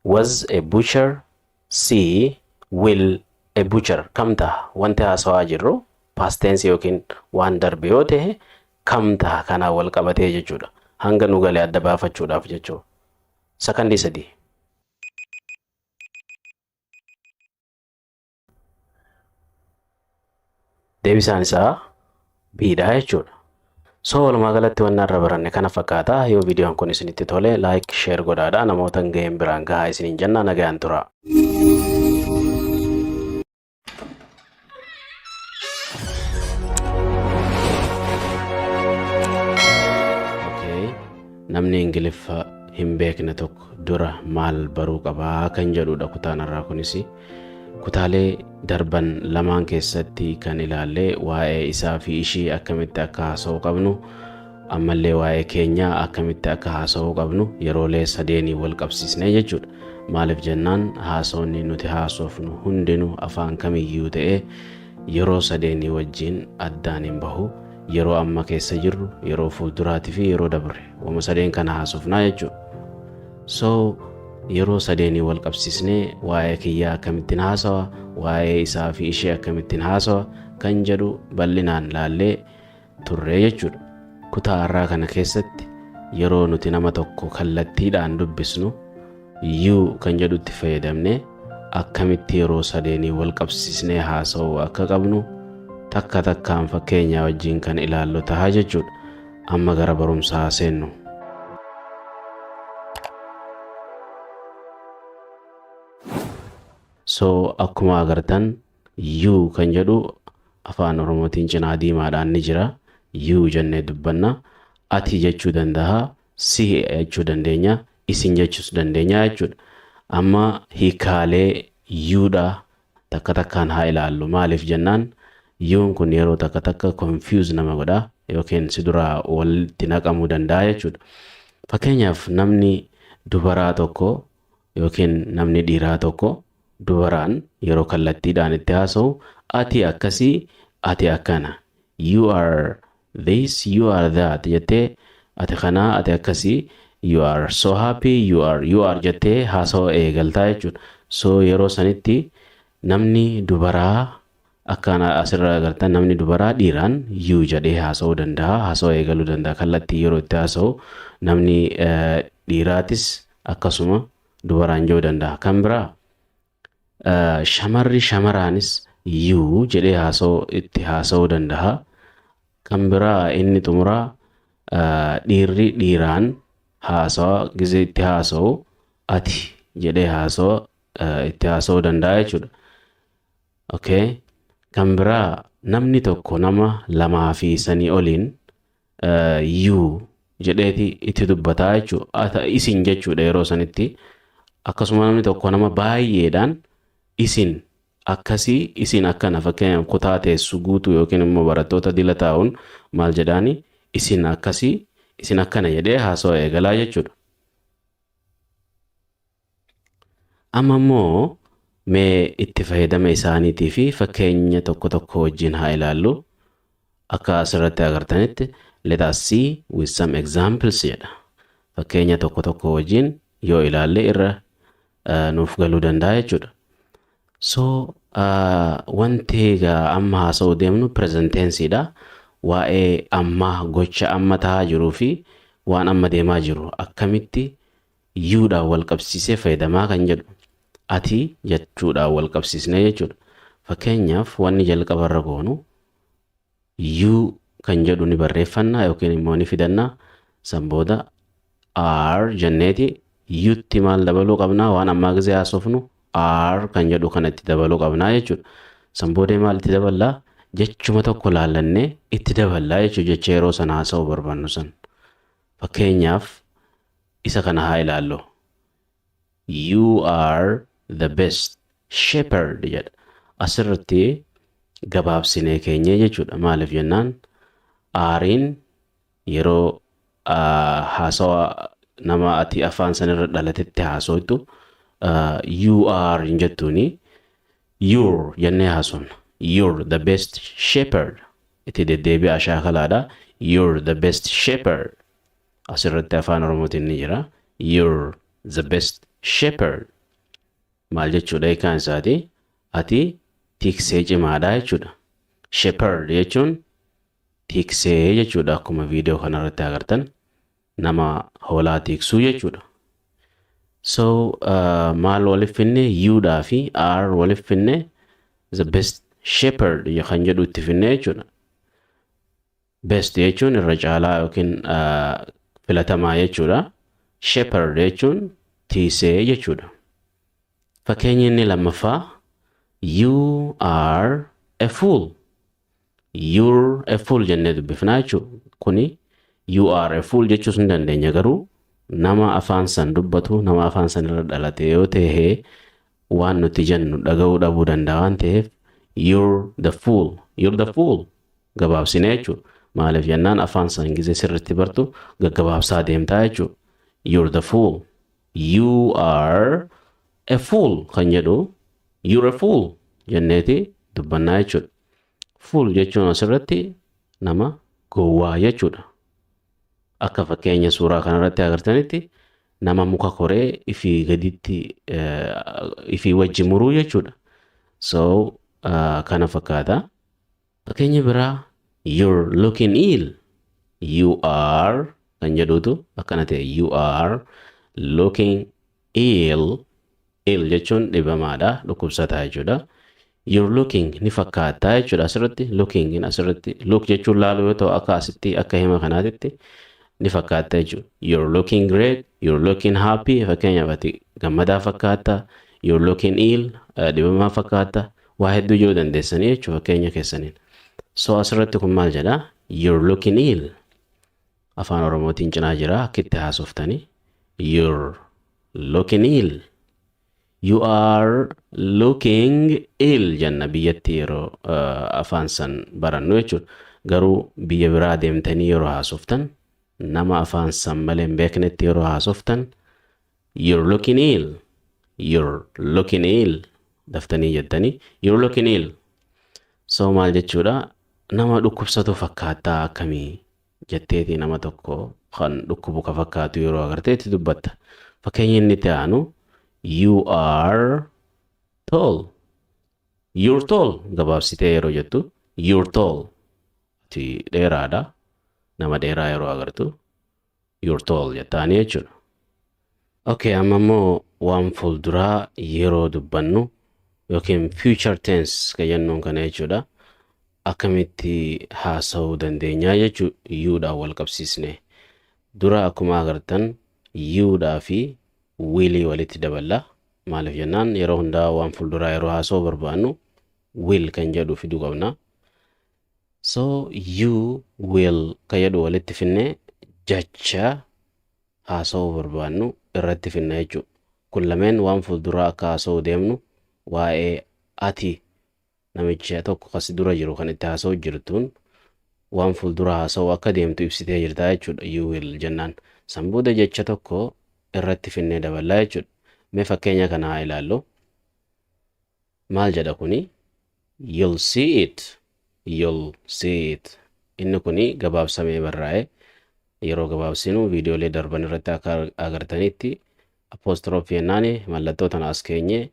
was a butcher, C, will a butcher. Kam ta'a? Wanti haasawaa jirru past tense yookiin waan darbe yoo ta'e kam ta'a kanaan wal qabatee jechuudha. Hanga nu galee adda baafachuudhaaf jechuudha. Sakandii 3. Deebisaan isaa B dha jechuudha. So walumaa galatti wanni irra baranne kana fakkaata. Yoo viidiyoon kun isinitti tole, like, share godhaadha. Namoota hin ga'een biraan gahaa isiniin jenna, nagaan tura. Okay. Namni Ingiliffa hin beekne tokko dura maal baruu qabaa kan jedhudha kutaan irraa kunis. Kutaalee darban lamaan keessatti kan ilaalle waa'ee isaa fi ishii akkamitti akka haasa'uu qabnu, ammallee waa'ee keenyaa akkamitti akka haasa'uu qabnu yeroolee sadeenii wal qabsiisne jechuudha. Maaliif jennaan, haasawni nuti haasofnu hundinuu afaan kamiyyuu ta'ee yeroo sadeenii wajjin addaan hin bahu. Yeroo amma keessa jirru, yeroo fuulduraatii fi yeroo dabre. Wama sadeen kana haasofnaa jechuudha. So Yeroo sadeenii wal qabsiisnee waa'ee kiyyaa akkamittiin haasawa, waa'ee isaa fi ishee akkamittiin haasawa kan jedhu bal'inaan laallee turree jechuudha. Kutaa har'aa kana keessatti yeroo nuti nama tokko kallattiidhaan dubbisnu "you" kan jedhutti fayyadamnee akkamitti yeroo sadeenii wal qabsiisnee haasa'uu akka qabnu takka takkaan fakkeenya wajjin kan ilaallu ta'a jechuudha. Amma gara barumsaa seennu. So akkuma agartan, "you" kan jedhu Afaan Oromootiin cinaa diimaadhaan ni jira. "You" jennee dubbanna. Ati jechuu danda'a, si jechuu dandeenya, isin jechuus dandeenya jechuudha. Amma hiikaalee "you" dha takka takkaan haa ilaallu. Maaliif jennaan, "you" n kun yeroo takka takka confuse nama godha yookiin si duraa walitti naqamuu danda'a jechuudha. Fakkeenyaaf, namni dubaraa tokko yookiin namni dhiiraa tokko dubaraan yeroo kallattiidhaan itti haasa'u, ati akkasii, ati akkana, you are this, you are that jettee, ati kanaa, ati akkasii, you are so happy, you are, you are jettee haasa'u eegaltaa jechuudha. So yeroo sanitti namni dubaraa, akkana asirraa agartan, namni dubaraa dhiiraan "you" jedhee haasa'uu danda'a, haasa'uu eegaluu danda'a kallattii yeroo itti haasa'u. Namni dhiiraatis akkasuma dubaraan jedhuu danda'a. Kan biraa, shamarri shamaraanis "you" jedhee haasa'uu itti haasa'uu danda'a. Kan biraa, inni xumuraa, dhiirri dhiiraan haasawa gizee itti haasa'u ati jedhee haasa'u itti haasa'uu danda'a jechuudha. Okay. Kan biraa, namni tokko nama lamaa fi sanii oliin "you" jedheeti itti dubbataa jechuudha. Isin jechuudha yeroo sanitti. Akkasuma namni tokko nama baay'eedhaan isin akkasii, isin akkana, fakkeenyaaf kutaa teessu guutuu yookiin immoo barattoota dila taa'uun maal jedhaani, isin akkasii, isin akkana jedhee haasawaa eegalaa jechuudha. Amma immoo mee itti fayyadama isaaniitii fi fakkeenya tokko tokko wajjin haa ilaallu. Akka asirratti agartanitti, "Let us see with some examples" jedha. Fakkeenya tokko tokko wajjin yoo ilaalle irra nuuf galuu danda'a jechuudha. So wanti egaa amma haasa'uu deemnu present tense dha. Waa'ee ammaa, gocha amma ta'aa jiruu fi waan amma deemaa jiru akkamitti "you" dhaan wal qabsiisee fayyadamaa kan jedhu, ati jechuudhaan wal qabsiisnee jechuudha. Fakkeenyaaf, wanni jalqabarra goonu "you" kan jedhu ni barreeffannaa yookiin immoo ni fidannaa. San booda "are" jenneeti "you" tti maal dabaluu qabnaa? Waan ammaa gisee haasofnu "are" kan jedhu kana itti dabaluu qabnaa jechuudha. San booda maal itti daballaa? Jechuma tokko laallannee itti daballaa jechuudha, jecha yeroo sana haasa'uu barbaannu san. Fakkeenyaaf, isa kana haa ilaallu. "You are the best shepherd" jedha. Asirratti gabaabsinee keenyee jechuudha. Maaliif jennaan, "are" iin yeroo haasawa nama ati afaan sanirra dhalatetti haasoftu "you are" hin jettuuni, "you're" jennee haasofna. "You're the best shepherd." Itti deddeebi'aa shaakalaadha. "You're the best shepherd." Asirratti Afaan Oromootiin ni jira. "You're the best shepherd." Maal jechuudha hiikaan isaati? Ati tiksee cimaadha jechuudha. "Shepherd" jechuun tiksee jechuudha, akkuma viidiyoo kanarratti agartan nama hoolaa tiksuu jechuudha. So maal waliif finne? "You" dhaa fi "are" waliif finne, "the best shepherd" kan jedhu itti finne jechuudha. "Best" jechuun irra caalaa yookiin filatamaa jechuudha. "Shepherd" jechuun tiisee jechuudha. Fakkeenyi inni lammaffaa, "You are a fool." "You're a fool" jennee dubbifnaa jechuudha. Kuni "you are a fool" jechuus ni dandeenya, garuu nama afaan san dubbatu, nama afaan san irra dhalate yoo ta'e, waan nuti jennu dhaga'uu dhabuu danda'a waan ta'eef, "you're the fool, you're the fool" gabaabsine jechuudha. Maaliif jennaan, afaan san gizee sirriitti bartu gaggabaabsaa deemtaa jechuudha. "You're the fool." "You are a fool" kan jedhu "you're a fool" jenneeti dubbannaa jechuudha. "Fool" jechuun asirratti nama gowwaa jechuudha. Akka fakkeenya suuraa kanarratti agartanitti Nama muka koree ifii gaditti ifii wajji muruu jechuudha. So kana fakkaata. Fakkeenya biraa, "You're looking ill." "You are" kan jedhutu akkana ta'e, "You are looking ill." "Ill" jechuun dhibamaadha, dhukkubsataa jechuudha. "You're looking" ni fakkaata jechuudha asirratti. "Looking" asirratti "look" jechuun laaluu yoo ta'u, akka asitti akka hima kanaatitti ni fakkaata jechuudha. "You're looking great, you're looking happy." Fakkeenyaaf, ati gammadaa fakkaata, "You're looking ill", dhibamaa fakkaata, waa hedduu jechuu dandeessanii jechuudha fakkeenya keessaniin. So asirratti kun maal jedhaa? "You're looking ill." Afaan Oromootiin cinaa jira akka itti haasoftanii. "You're looking ill." "You are looking ill" jenna biyyatti yeroo afaan san barannu jechuudha. Garuu biyya biraa deemtanii yeroo haasoftan, nama afaan san malee hin beeknetti yeroo haasoftan, "You're looking ill. You're looking ill." Daftanii jettanii, "You're looking ill." So maal jechuudha? Nama dhukkubsatu fakkaattaa akkamii jetteeti nama tokko kan dhukkubu ka fakkaatu yeroo agarteetti dubbatta. Fakkeenya inni itti aanu, "You are tall." "You're tall" gabaabsitee yeroo jettu, "You're tall." Ati dheeraadha. Nama dheeraa yeroo agartu "You're tall" jettaanii jechuudha. Okay, amma immoo waan fuulduraa yeroo dubbannu yookiin future tense kan jennuun kana jechuudha. Akkamitti haasa'uu dandeenyaa jechuu "you" dhaan wal qabsiisne. Dura akkuma agartan "you" dhaa fi "will" walitti daballa. Maaliif jennaan, yeroo hundaa waan fuulduraa yeroo haasa'uu barbaannu "will" kan jedhu fiduu qabna. So "you will" kan jedhu walitti finnee jecha haasa'uu barbaannu irratti finna jechuudha. Kun lameen waan fuulduraa akka haasa'uu deemnu, waa'ee ati namicha tokko kas dura jiru kan itti haasa'u jirtuun waan fuuldura haasa'uu akka deemtu ibsitee jirta jechuudha "you will" jennaan. San booda jecha tokko irratti finnee daballaa jechuudha. Mee fakkeenya kana haa ilaallu. Maal jedha kuni? "You'll see it. You'll see it." Inni kuni gabaabsamee barraa'e. Yeroo gabaabsinu viidiyoolee darban irratti akka agartanitti apostrophe jennaani mallattoo tana as keenye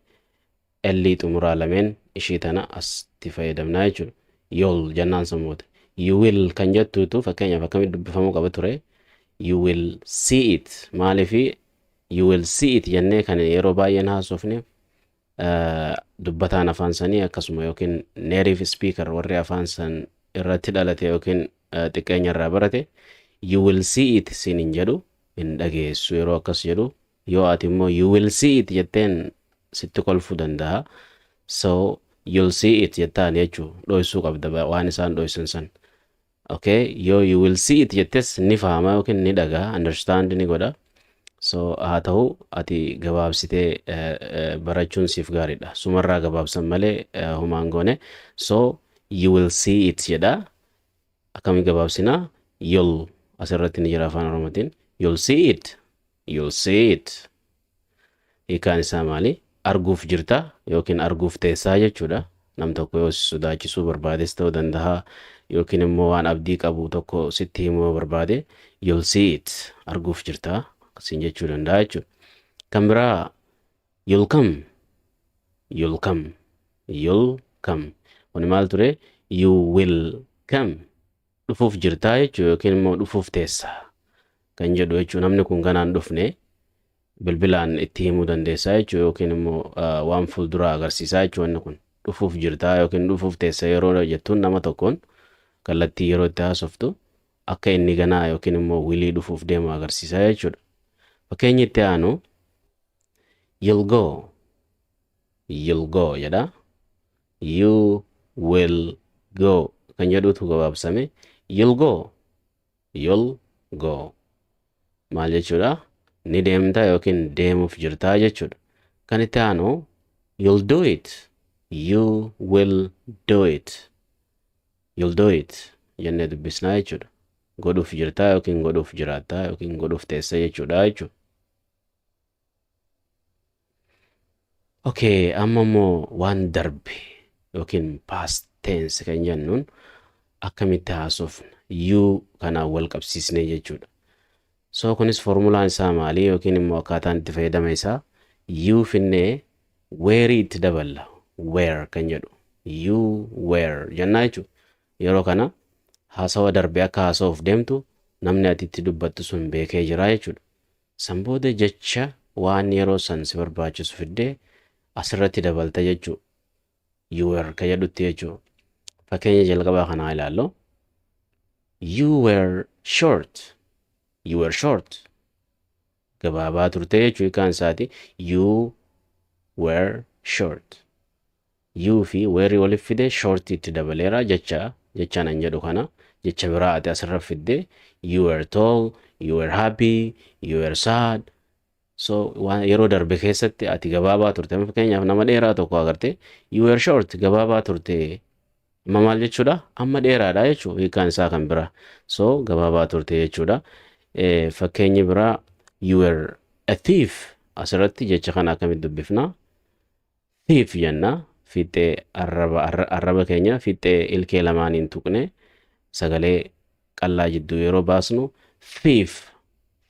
L xumuraa lameen ishii tana asitti fayyadamnaa jechuudha. "You'll" jennaan sammuuta. "You will" kan jettuutu fakkeenyaaf akkamitti dubbifamuu qaba ture? "You will see it." Maaliifi "you will see it" jennee kan yeroo baay'een haasofne, dubbataan afaan sanii akkasuma yookiin native speaker, warri afaan san irratti dhalate yookiin xiqqeenya irraa barate, "you will see it" siin hin jedhu, hin dhageessu yeroo akkas jedhu. Yoo ati immoo "you will see it" jetteen sitti kolfuu danda'a. So "you'll see it" jettaan jechuu dhoysuu qabda waan isaan dhoysan san. Okay, yoo "you will see it" jettes ni fahama yookiin ni dhagaa, understand ni godha. So haa ta'u, ati gabaabsitee barachuun siif gaariidha. Sumarraa gabaabsan malee humaan goone. So "you will see it" jedha. Akkamii gabaabsinaa? "You'll" asirratti ni jira afaan Oromootiin. "You'll see it. You'll see it." Hiikaan isaa maali? Arguuf jirta yookiin arguuf teessaa jechuudha. Nam tokko yoo si sodaachisuu barbaades ta'uu danda'a yookiin immoo waan abdii qabu tokko sitti himuu barbaade, "You'll see it", arguuf jirta akkasiin jechuu danda'a jechuudha. Kan biraa, "You'll come. You'll come. You'll come." Kuni maal ture? "You will come", dhufuuf jirtaa jechuudha yookiin immoo dhufuuf teessa kan jedhu jechuudha. Namni kun ganaan dhufne bilbilaan itti himuu dandeessaa jechuudha yookiin immoo waan fuulduraa agarsiisaa jechuudha. Inni kun dhufuuf jirtaa yookiin dhufuuf teessa yeroo jettuun, nama tokkoon kallattii yeroo itti haasoftu, akka inni ganaa yookiin immoo will dhufuuf deemu agarsiisaa jechuudha. Fakkeenyi itti aanu, "You'll go." "You'll go" jedha. "You will go" kan jedhutu gabaabsame. "You'll go. You'll go." Maal jechuudha? Ni deemta yookiin deemuuf jirtaa jechuudha. Kan itti aanu, "You'll do it. You will do it. "You'll do it" jennee dubbisnaa jechuudha. Godhuuf jirtaa yookiin godhuuf jiraattaa yookiin godhuuf teessa jechuudha. Okay, amma immoo waan darbe yookiin past tense kan jennuun akkamitti haasofna? "You" kanaan wal qabsiisnee jechuudha. So kunis formulaan isaa maali yookiin immoo akkaataan itti fayyadama isaa, you finnee were itti daballa. Were kan jedhu, you were jennaa jechuudha. Yeroo kana haasawa darbe akka haasa'uuf deemtu namni ati itti dubbattu sun beekee jira jechuudha. San booda jecha waan yeroo san si barbaachisu fiddee asirratti dabalta jechuudha. You were kan jedhutti jechuudha. Fakkeenya jalqabaa kanaa ilaallu. You were short. You were short. Gabaabaa turte jechuu hiikaan isaati. You were short. You fi were waliif fide, short itti dabaleera. Jecha jechaan an jedhu kana jecha biraa ati asirra fidde, you were tall, you were happy, you were sad. So waan yeroo darbe keessatti ati gabaabaa turte. Fakkeenyaaf, nama dheeraa tokko agarte, you were short, gabaabaa turte. Amma maal jechuudha? Amma dheeraadha jechuudha hiikaan isaa kan biraa. So gabaabaa turte jechuudha. Fakkeenyi biraa, you were a thief. Asirratti jecha kana akkamitti dubbifna? Thief jenna. Fiixee arraba keenya fiixee ilkee lamaaniin tuqne sagalee qallaa jidduu yeroo baasnu thief,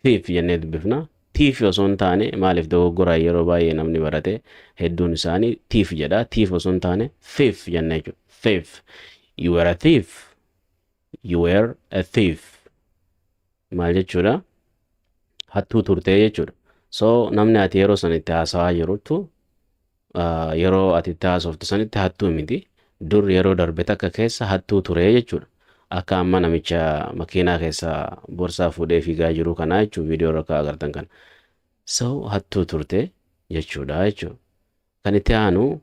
thief jennee dubbifna. Thief osoo hin taane, maaliif dogoggoraan yeroo baay'ee namni barate hedduun isaanii tiif jedha. Tiif osoo hin taane thief jennee jechuudha. Thief. You were a thief. You were a thief. Maal jechuudha? Hattuu turtee jechuudha. So namni ati yeroo san itti haasawaa jirtu, yeroo ati itti haasoftu sanitti hattuu miti. Dur yeroo darbe takka keessa hattuu ture jechuudha. Akka amma namicha makiinaa keessa borsaa fuudhee fiigaa jiru kanaa jechuudha, viidiyoo irra akka agartan kana. So hattuu turte jechuudha jechuudha. Kan itti aanu,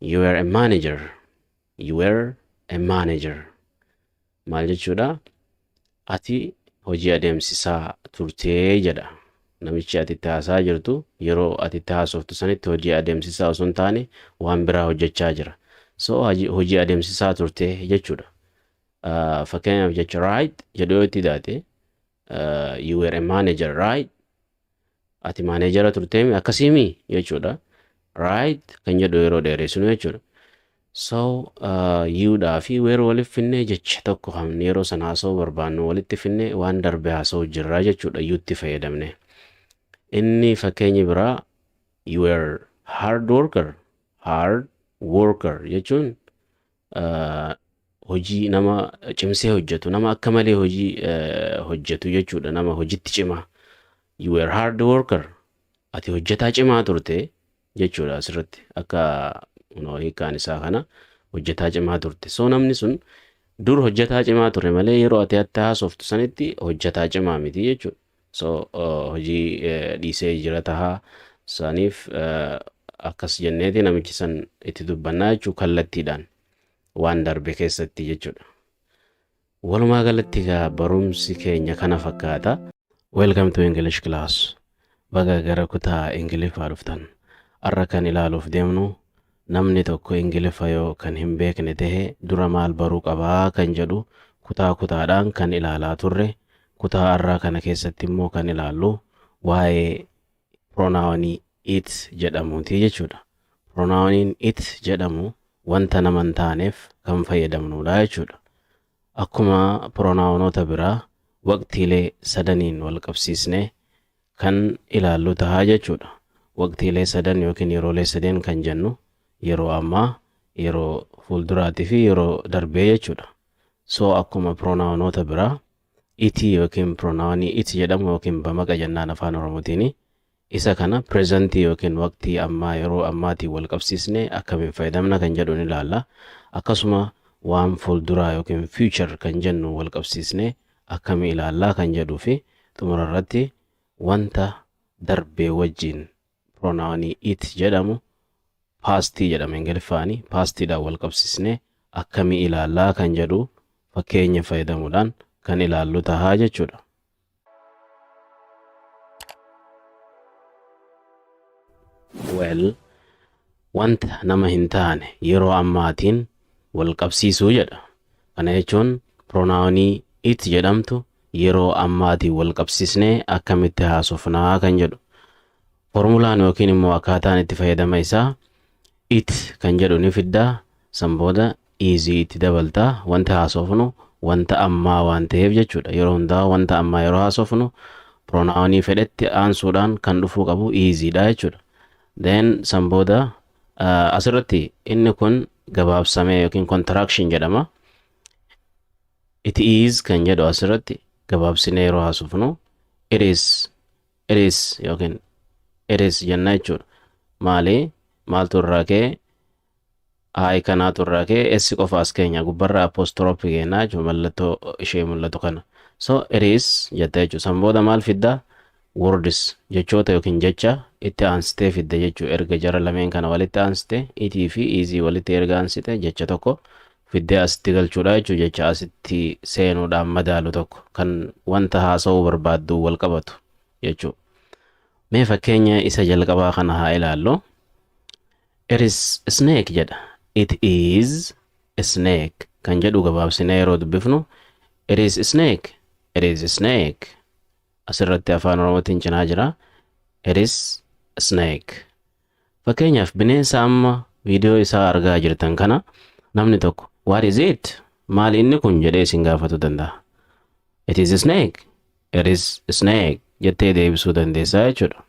you were a manager. You were a manager. Maal jechuudha? Ati hojii adeemsisaa turtee jedha. Namichi ati itti haasaa jirtu yeroo ati itti haasoftu sanitti hojii adeemsisaa osoo hin taane waan biraa hojjechaa jira. So hojii adeemsisaa turtee jechuudha. Fakkeenyaaf, jecha right jedhu yoo itti daate, you were a manager, right? Ati maanejara turteemi, akkasiimi jechuudha. Right kan jedhu yeroo dheeressinu jechuudha. So you dhaa fi were walitti finnee jecha tokko kan yeroo sana haasa'uu barbaannu walitti finnee waan darbe haasa'uu jirraa jechuudha you tti fayyadamne. Inni fakkeenyi biraa, you were hard worker. Hard worker jechuun hojii nama cimsee hojjetu, nama akka malee hojii hojjetu jechuudha, nama hojitti cimaa. You were hard worker. Ati hojjetaa cimaa turte jechuudha asirratti akka hiikkaan isaa kana, hojjetaa cimaa turte. So namni sun dur hojjetaa cimaa ture malee yeroo ati itti haasoftu sanitti hojjetaa cimaa miti jechuudha. So hojii dhiisee jira tahaa saniif akkas jenneeti namichi san itti dubbannaa jechuu, kallattiidhaan waan darbe keessatti jechuudha. Walumaa galatti egaa barumsi keenya kana fakkaata. Welcome to English class. Baga gara kutaa Ingiliffaa dhuftan. Har'a kan ilaaluuf deemnu, namni tokko Ingiliffa yoo kan hin beekne tahe dura maal baruu qabaa kan jedhu kutaa kutaadhaan kan ilaalaa turre. Kutaa har'aa kana keessatti immoo kan ilaallu waa'ee pronounii it jedhamuuti jechuudha. Pronouniin it jedhamu wanta nama hin taaneef kan fayyadamnudha jechuudha. Akkuma pronounoota biraa waqtiilee sadaniin wal qabsiisnee kan ilaallu tahaa jechuudha. Waqtiilee sadan yookiin yeroolee sadeen kan jennu yeroo ammaa, yeroo fuulduraatii fi yeroo darbee jechuudha. So akkuma pronounoota biraa it yookiin pronounii it jedhamu yookiin bamaqa jennaan Afaan Oromootiin, isa kana presentii yookiin waqtii ammaa, yeroo ammaatiin wal qabsiisnee akkamiin fayyadamna kan jedhu ni ilaalla. Akkasuma waan fuulduraa yookiin future kan jennu wal qabsiisnee akkamii ilaallaa kan jedhuu fi xumura irratti wanta darbee wajjin pronounii it jedhamu, pastii jedhama Ingiliffaani, pastiidhaan wal qabsiisnee akkamii ilaallaa kan jedhu fakkeenya fayyadamuudhaan kan ilaallu tahaa jechuudha. Well, wanta nama hin taane yeroo ammaatiin wal qabsiisuu jedha. Kana jechuun pronounii it jedhamtu yeroo ammaatiin wal qabsiisnee akkamitti haasofnaa kan jedhu. Formulaan yookiin immoo akkaataan itti fayyadama isaa, it kan jedhu ni fiddaa, san booda is itti dabaltaa, wanta haasofnu wanta ammaa waan ta'eef jechuudha. Yeroo hundaa wanta ammaa yeroo haasofnu Pronounii fedhetti aansuudhaan kan dhufuu qabu isiidha jechuudha. Then san booda asirratti inni kun gabaabsamee yookiin contraction jedhama. "It is" kan jedhu asirratti gabaabsinee yeroo haasofnu "it is", "it is" yookiin "it is" jenna jechuudha. Maali? Maaltu irraa ka'e? I kanaatu irraa ka'e, S qofa as keenya gubbarraa apostrophe kennaa jechuudha, mallattoo ishee mul'atu kana. So "it is" jetta jechuudha. San booda maal fidda? Words, jechoota yookiin jecha itti aansitee fidda jechuudha. Erga jara lameen kana walitti aansite, itii fi isii walitti erga aansite, jecha tokko fiddee asitti galchuudha jechuudha. Jecha asitti seenuudhaan madaalu tokko kan wanta haasa'uu barbaaddu wal qabatu jechuudha. Mee fakkeenya isa jalqabaa kana haa ilaallu. "It is a snake" jedha. "It is a snake" kan jedhu gabaabsinee yeroo dubbifnu "it is a snake". It is a snake. Asirratti Afaan Oromootiin cinaa jira. It is a snake. Fakkeenyaaf, bineensa amma viidiyoo isaa argaa jirtan kana namni tokko "What is it?" Maali inni kun jedhee isin gaafatu danda'a. "It is a snake. It is a snake" jettee deebisuu dandeessaa jechuudha.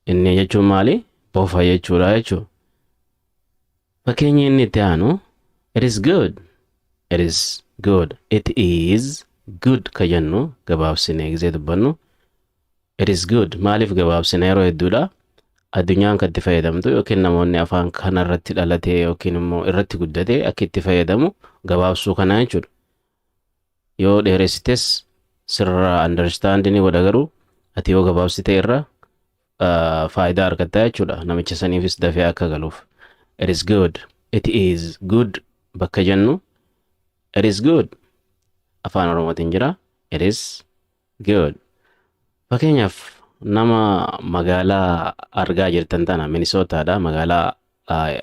Inni jechuun maali? Bofa jechuudha jechuudha. Fakkeenyi inni itti aanu "It is good". It is good. "It is good" ka jennu gabaabsinee gisee dubbannu "it is good". Maaliif gabaabsine? Yeroo hedduudha addunyaan kan itti fayyadamtu yookiin namoonni afaan kana irratti dhalatee yookiin immoo irratti guddatee akka itti fayyadamu gabaabsuu kana jechuudha. Yoo dheeressites sirraa understand ni godha, garuu ati yoo gabaabsite irra faayidaa argatta jechuudha. Namicha saniifis dafee akka galuuf. It is good. "It is good" bakka jennu "it is good". Afaan Oromootiin jira. It is good. Fakkeenyaaf, nama magaalaa argaa jirtan tana Minisootaadha. Magaalaa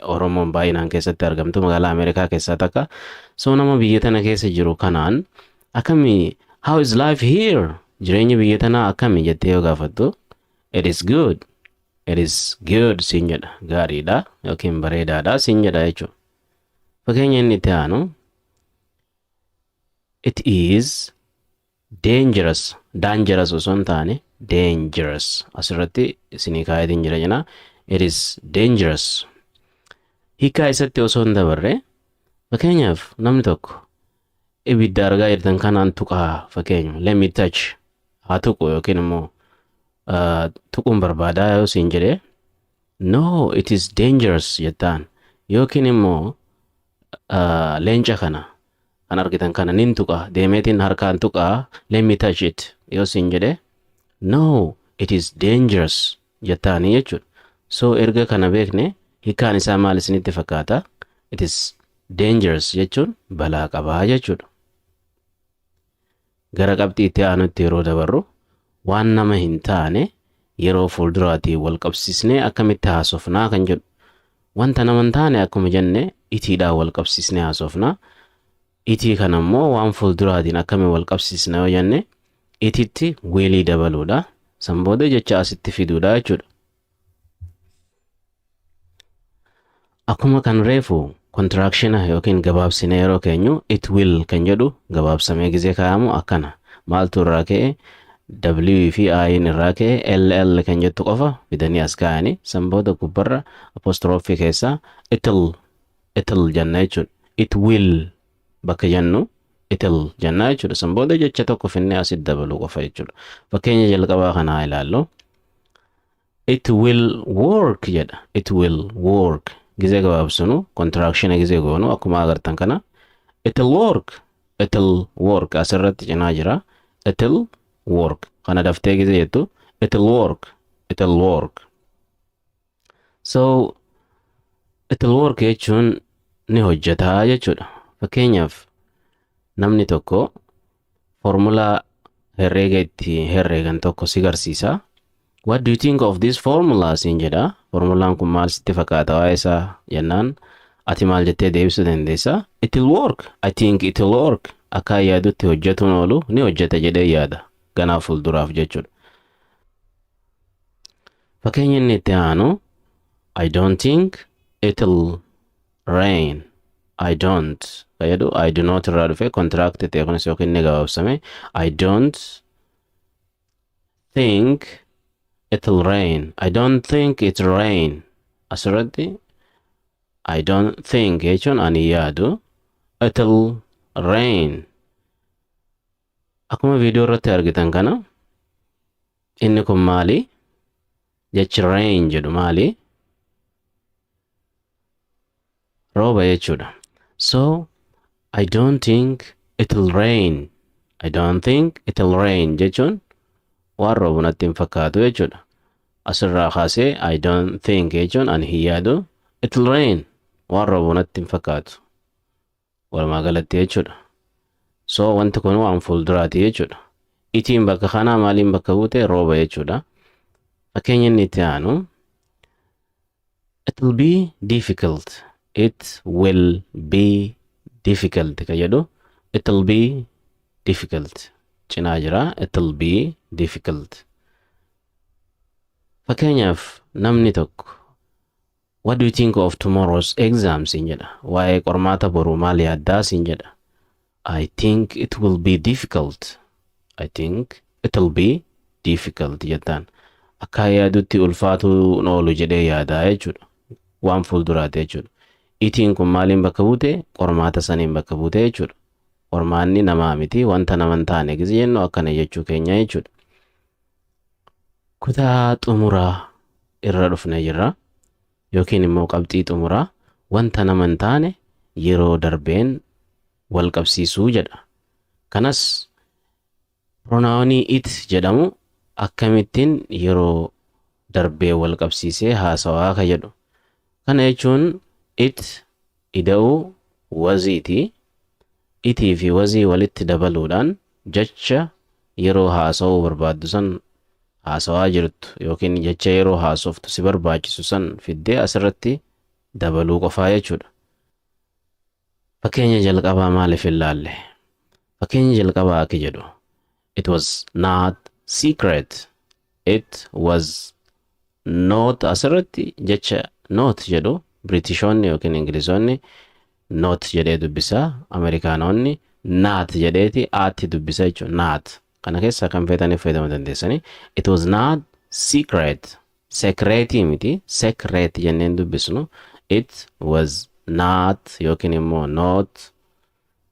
Oromoon baay'inaan keessatti argamtu, magaalaa Ameerikaa keessaa takka. So nama biyya tana keessa jiru kanaan "Akami, how is life here?" Jireenya biyya tanaa akkami jettee yoo gaafattu "It is good. It is good" siin jedha. Gaariidha yookiin bareedaadha siin jedha jechuudha. Fakkeenya inni itti aanu "It is dangerous". Dangerous osoo hin taane dangerous. Asirratti isinii kaayatiin jira jenna. It is dangerous. Hiikaa isatti osoo hin dabarre, fakkeenyaaf, namni tokko ibidda argaa jirtan kanaan tuqaa, fakkeenya "Let me touch", haa tuqu yookiin immoo tuquun barbaadaa yoo siin jedhee, "No, it is dangerous" jettaan. Yookiin immoo leenca kana kan argitan kana nin tuqa, deemeetiin harkaan tuqaa, "Let me touch it" yoo siin jedhee, "No, it is dangerous" jettaanii jechuudha. So erga kana beekne, hiikkaan isaa maal isinitti fakkaata? "It is dangerous" jechuun balaa qabaa jechuudha. Gara qabxii itti aanutti yeroo dabarru, waan nama hin taane yeroo fuulduraatiin wal qabsiisnee akkamitti haasofnaa kan jedhu. Wanta nama hin taane akkuma jenne itiidhaan wal qabsiisnee haasofnaa. Itii kana immoo waan fuulduraatiin akkamiin wal qabsiisna yoo jenne, ititti willii dabaluudha. San booda jecha asitti fiduudha jechuudha. Akkuma kan reefu contractiona yookiin gabaabsine yeroo keenyu, "it will" kan jedhu gabaabsamee gizee kaa'amu akkana. Maaltu irraa ka'e? W fi I irraa ka'e, LL kan jettu qofa fidanii as kaa'anii, san booda gubbarra apostrophe keessaa "it'll", "it'll" jenna jechuudha. "It will" bakka jennu "it'll" jenna jechuudha. San booda jecha tokko finnee asitti dabaluu qofa jechuudha. Fakkeenya jalqabaa kanaa ilaallu. "It will work" jedha. "It will work". Gizee gabaabsinu, contraction gizee goonu, akkuma agartan kana "it'll work", "it'll work" asirratti cinaa jira. "It'll work" kana daftee gizee jettu "it'll work", "it'll work". So "it'll work" jechuun ni hojjetaa jechuudha. Fakkeenyaaf, namni tokko formulaa herreega itti herreegan tokko si garsiisa. "What do you think of this formula?" siin jedha. Formulaan kun maal sitti fakkaata waa'ee isaa jennaan, ati maal jettee deebisuu dandeessa? "It will work. I think it will work." Akka yaadutti hojjetuun oolu, ni hojjeta jedhee yaada. Ganaa fuulduraaf jechuudha. Fakkeenya inni itti aanu "I don't think it'll rain". I don't ka jedhu I do not irraa dhufe, contract ta'e kunis yookiin ni gabaabsame. I don't think it'll rain. I don't think it'll rain. Asirratti I don't think jechuun ani yaadu, it'll rain. Akkuma viidiyoo irratti argitan kana, inni kun maali? Jechi rain jedhu maali? Rooba jechuudha. So I don't think it'll rain. I don't think it'll rain jechuun waan roobu natti hin fakkaatu jechuudha. Asirraa kaasee I don't think jechuun ani hin yaadu, it'll rain waan roobu natti hin fakkaatu. Walumaa galatti jechuudha. So wanti kun waan fuulduraati jechuudha. Itiin bakka kanaa maaliin bakka buute? Rooba jechuudha. Fakkeenya inni itti aanu, it will be difficult. It will be difficult ka jedhu, it will be difficult cinaa jira. It will be difficult. Fakkeenyaaf namni tokko "What do you think of tomorrow's exam?" siin jedha. Waa'ee qormaata boruu maal yaaddaa siin jedha. I think it will be difficult. I think it will be difficult jettaan. Akka yaadutti ulfaatuu oolu jedhee yaadaa jechuudha. Waan fuulduraati jechuudha. Itiin kun maaliin bakka buute? Qormaata saniin bakka buute jechuudha. Qormaanni namaa miti, wanta nama hin taane gizee jennu akkana jechuu keenya jechuudha. Kutaa xumuraa irra dhufnee jirra. Yookiin immoo qabxii xumuraa, wanta nama hin taane yeroo darbeen wal qabsiisuu jedha. Kanas pronounii it jedhamu akkamittiin yeroo darbee wal qabsiisee haasawaa ka jedhu. Kana jechuun it ida'uu wasiiti. Itii fi wasii walitti dabaluudhaan jecha yeroo haasawuu barbaaddu san haasawaa jirtu yookiin jecha yeroo haasoftu si barbaachisu san fiddee asirratti dabaluu qofaa jechuudha. Fakkeenya jalqabaa maaliif hin laalle? Fakkeenya jalqabaa akka jedhu, it was not secret. It was not, asirratti jecha not jedhu Biritishoonni yookiin Ingilizoonni not jedhee dubbisa. Ameerikaanonni naat jedheeti aatti dubbisa jechuudha. Not. Kana keessaa kan feetaniif fayyadamuu dandeessanii. It was not secret. Secretii miti. Secret jenneen dubbisnu. It was not yookiin immoo not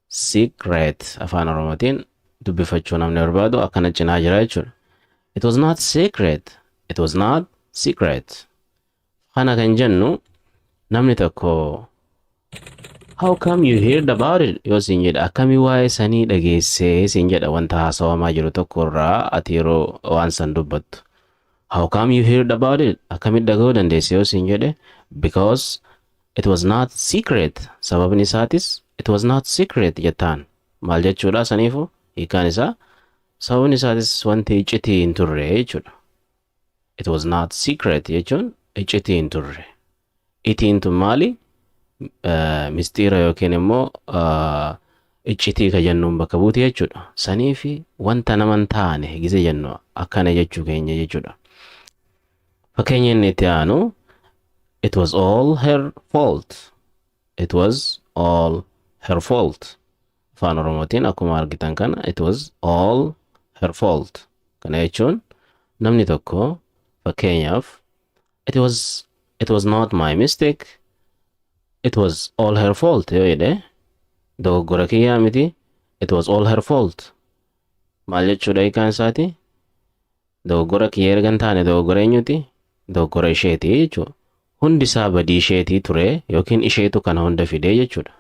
secret, afaan Oromootiin dubbifachuu namni barbaadu akkana cinaa jira jechuudha. It was not secret. It was not secret. Kana kan jennu namni tokko "How come you heard about it?" yoo siin jedha, akkamii waa'ee sanii dhageessee siin jedha, wanta haasawamaa jiru tokko irraa ati yeroo waan san dubbattu. "How come you heard about it?" Akkamitti dhaga'uu dandeesse yoo siin jedhe, because it was not secret. Sababni isaatis it was not secret jettaan. Maal jechuudha saniifu hiikaan isaa? Sababni isaatis wanti iccitii hin turre jechuudha. It was not secret jechuun iccitii hin turre. Itiin tun maali? Mistiira yookiin immoo iccitii ka jennuun bakka buuti jechuudha. Saniifi wanta nama hin taane gise jennu akkana jechuu keenya jechuudha. Fakkeenya inni itti aanu, it was all her fault. It was all her fault. Afaan Oromootiin akkuma argitan kana, it was all her fault. Kana jechuun namni tokko fakkeenyaaf it was not my mistake. It was all her fault yoo jedhe, dogoggora kiyyaa miti, it was all her fault. Maal jechuudha hiikaan isaati? Dogoggora kiyya erga hin taane dogoggora eenyuti? Dogoggora isheeti jechuudha. Hundi isaa badii isheetii ture yookiin isheetu kana hunda fidee jechuudha.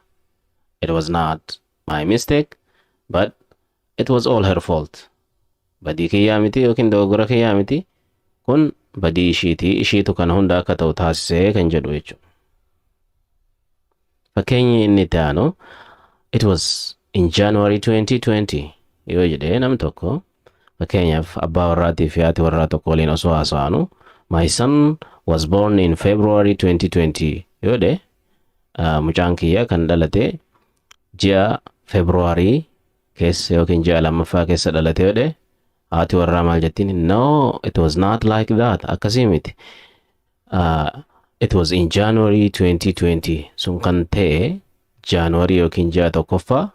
It was not my mistake, but it was all her fault. Badii kiyyaa miti yookiin dogoggora kiyyaa miti, kun badii ishiitii, ishiitu kana hunda akka ta'u taasisee kan jedhu jechuudha. Fakkeenyi inni itti aanu, it was in January 2020 yoo jedhee nam tokko, fakkeenyaaf abbaa warraatii fi haati warraa tokko waliin osoo haasa'anu, "My son was born in February 2020" yoo jedhe, mucaan kiyya kan dhalate ji'a Februaarii keessa yookiin ji'a lammaffaa keessa dhalate yoo jedhe, haati warraa maal jettiin? "No, it was not like that." Akkasii miti. It was in January 2020. Sun kan ta'e Jaanuwarii yookiin ji'a tokkoffaa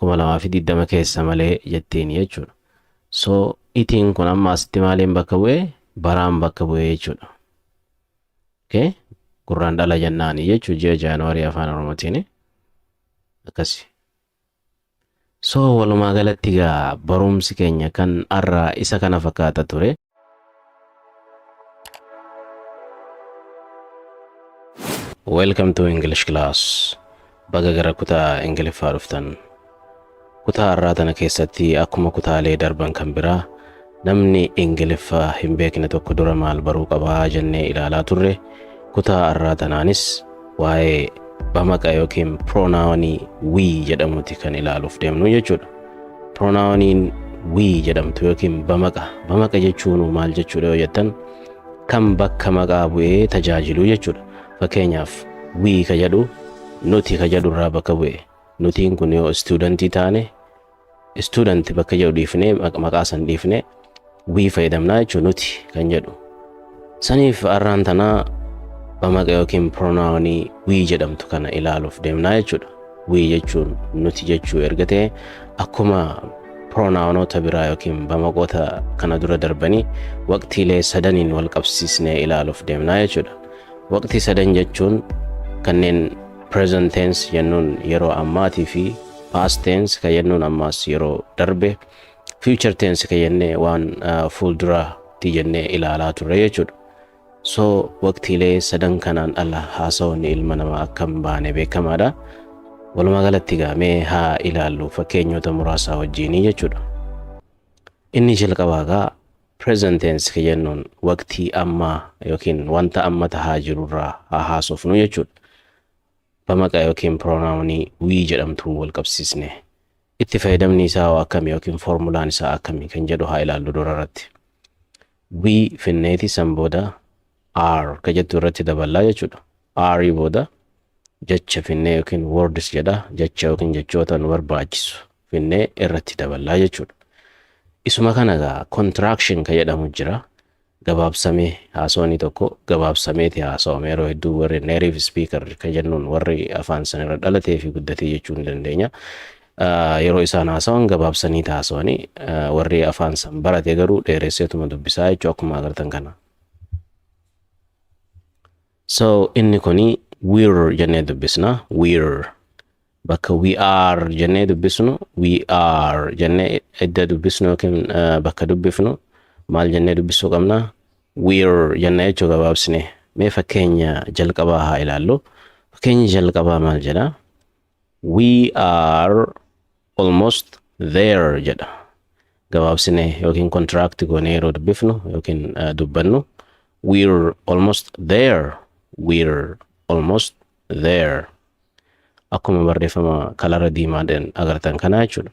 2020 keessa malee jettiin jechuudha. So itiin kun amma asitti maaliin bakka bu'ee? Baraan bakka bu'ee jechuudha. Okay? Gurraandhala jennaani jechuudha ji'a Jaanuwarii afaan Oromootiin akkasi. So walumaa galatti egaa barumsi keenya kan har'aa isa kana fakkaata ture. Welcome to English class. Baga gara kutaa Ingiliffaa dhuftan. Kutaa har'aa tana keessatti akkuma kutaalee darban kan biraa namni Ingiliffaa hin beekne tokko dura maal baruu qabaa jennee ilaalaa turre. Kutaa har'aa tanaanis waa'ee bamaqa yookiin pronounii we jedhamuti kan ilaaluuf deemnu jechuudha. Pronouniin we jedhamtu yookiin bamaqa. Bamaqa jechuun maal jechuudha yoo jettan, kan bakka maqaa bu'ee tajaajilu jechuudha. Fakkeenyaaf, we ka jedhu nuti ka jedhu irraa bakka bu'e. Nutiin kun yoo studentii taane, student bakka jedhu dhiifnee, maqaa san dhiifnee, we fayyadamnaa jechuudha, nuti kan jedhu. Saniif har'aan tanaa bamaqa yookiin pronounii we jedhamtu kana ilaaluuf deemnaa jechuudha. We jechuun nuti jechuu erga ta'e, akkuma pronounoota biraa yookiin bamaqoota kana dura darbanii waqtiilee sadaniin wal qabsiisnee ilaaluuf deemnaa jechuudha. Waqtii sadan jechuun kanneen present tense jennuun yeroo ammaatii fi past tense kan jennuun ammaas yeroo darbe, future tense kan jennee waan fuulduraatti jennee ilaalaa turre jechuudha. So waqtiilee sadan kanaan ala haasawni ilma namaa akka hin baane beekamaadha. Walumaa galatti gaamee haa ilaallu fakkeenyota muraasaa wajjinii jechuudha. Inni jalqabaa gaa present tense kan jennuun waqtii ammaa yookiin wanta amma tahaa jirurraa haa haasofnu jechuudha. Bamaqa yookiin pronounii we jedhamtuun wal qabsiisne. Itti fayyadamni isaa hoo akkamii yookiin foormulaan isaa akkamii kan jedhu haa ilaallu dura irratti. We finneeti san booda are ka jettu irratti daballaa jechuudha. Are booda jecha finnee yookiin words jedha, jecha yookiin jechoota nu barbaachisu finnee irratti daballaa jechuudha. Isuma kana egaa contraction ka jedhamu jira. Gabaabsamee haasawni tokko gabaabsameeti haasawame. Yeroo hedduu warri native speaker ka jennuun, warri afaan san irra dhalatee fi guddatee jechuu ni dandeenya. Yeroo isaan haasawan gabaabsanii haasawanii, warri afaan san barate garuu dheeresseetuma dubbisaa jechuu akkuma agartan kana. So inni kuni we're jennee dubbisna. We're bakka we are jennee dubbisnu, we are jennee edda dubbisnu yookiin bakka dubbifnu maal jennee dubbisuu qabna? We're jennee jechuu gabaabsine. Mee fakkeenya jalqabaa haa ilaallu. Fakkeenyi jalqabaa maal jedha? "We are almost there" jedha. Gabaabsine yookiin contract goonee yeroo dubbifnu yookiin dubbannu, we're almost there. We're almost there. Akkuma barreeffama kalara diimaadhaan agartan kana jechuudha.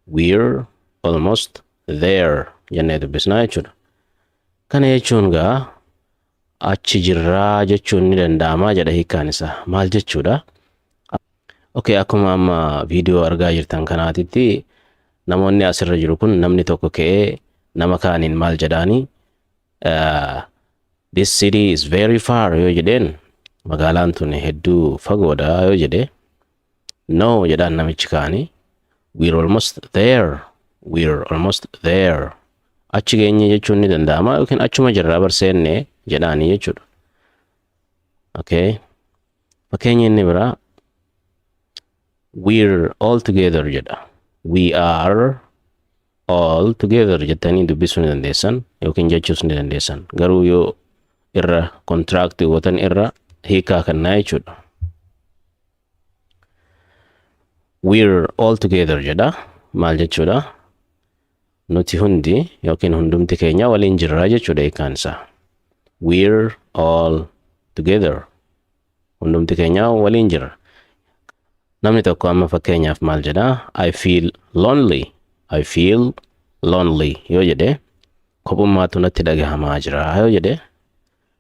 We're almost there jennee dubbisnaa jechuudha. Kana jechuun gaa achi jirraa jechuun ni danda'ama jedha hiikkaan isaa. Maal jechuudha? Okay, akkuma amma viidiyoo argaa jirtan kanaatitti namoonni asirra jiru kun namni tokko ka'ee nama kaaniin maal jedhaanii, "This city is very far" yoo jedheen, magaalaan tun hedduu fagoodha yoo jedhe, "No" jedhaan namichi kaanii, "We're almost there, we're almost there." Achi geenye jechuun ni danda'ama yookiin achuma jirraa barseenne jedhaanii jechuudha. Okay. Fakkeenya inni biraa "We're all together" jedha. We are all together jettanii dubbisuu ni dandeessan yookiin jechuus ni dandeessan. Garuu yoo irra contract gootan irra hiikaa kannaa jechuudha. "We're all together" jedha. Maal jechuudha? Nuti hundi yookiin hundumti keenya waliin jirra jechuudha hiikaan isaa. We're all together. Hundumti keenya waliin jirra. Namni tokko amma fakkeenyaaf maal jedha? "I feel lonely. I feel lonely" yoo jedhe, kophummaatu natti dhagahamaa jira yoo jedhe,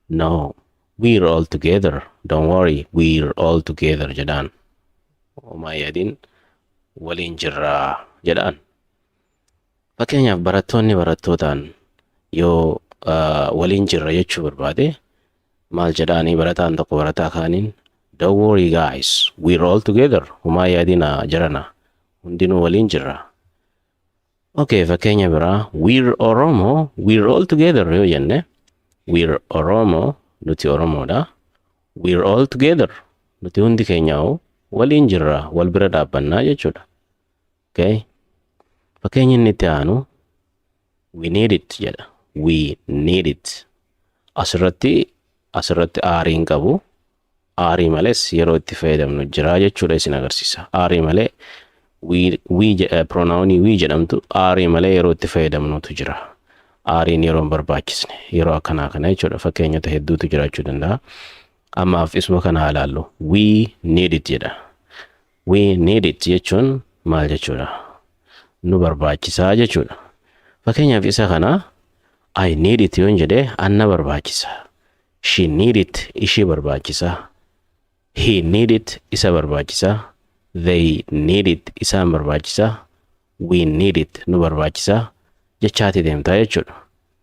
"No, we're all together. Don't worry, we're all together" jedhaan. Homaa yaadiin, waliin jirraa jedhaan. Fakkeenyaaf, barattoonni barattootaan yoo waliin jirra jechuu barbaade maal jedhaanii? Barataan tokko barataa kaaniin, Don't worry guys, we're all together. Humaa yaadina jarana. Hundinuu waliin jirra. Okay, fakkeenya biraa, we're Oromo, we're all together yoo jenne, we're Oromo, nuti Oromoodha. We're all together. Nuti hundi keenyaa'u waliin jirra, wal bira dhaabbannaa jechuudha. Okay. Fakkeenyi inni itti aanu we need it jedha. We need it. Asirratti are hin qabu. Are malees yeroo itti fayyadamnu jira jechuudha isin agarsiisa. Are malee we pronounii we jedhamtu are malee yeroo itti fayyadamnutu jira. Areiin yeroo hin barbaachisne yeroo akkanaa kana jechuudha. Fakkeenyota hedduutu jiraachuu danda'a. Ammaaf isuma kana haa ilaallu. We need it jedha. We need it jechuun maal jechuudha? Nu barbaachisaa jechuudha. Fakkeenyaaf isa kana I need it yoon jedhee anna barbaachisa. She need it, ishii barbaachisa. He need it, isa barbaachisa. They need it, isaan barbaachisa. We need it, nu barbaachisa. Jechaati deemtaa jechuudha.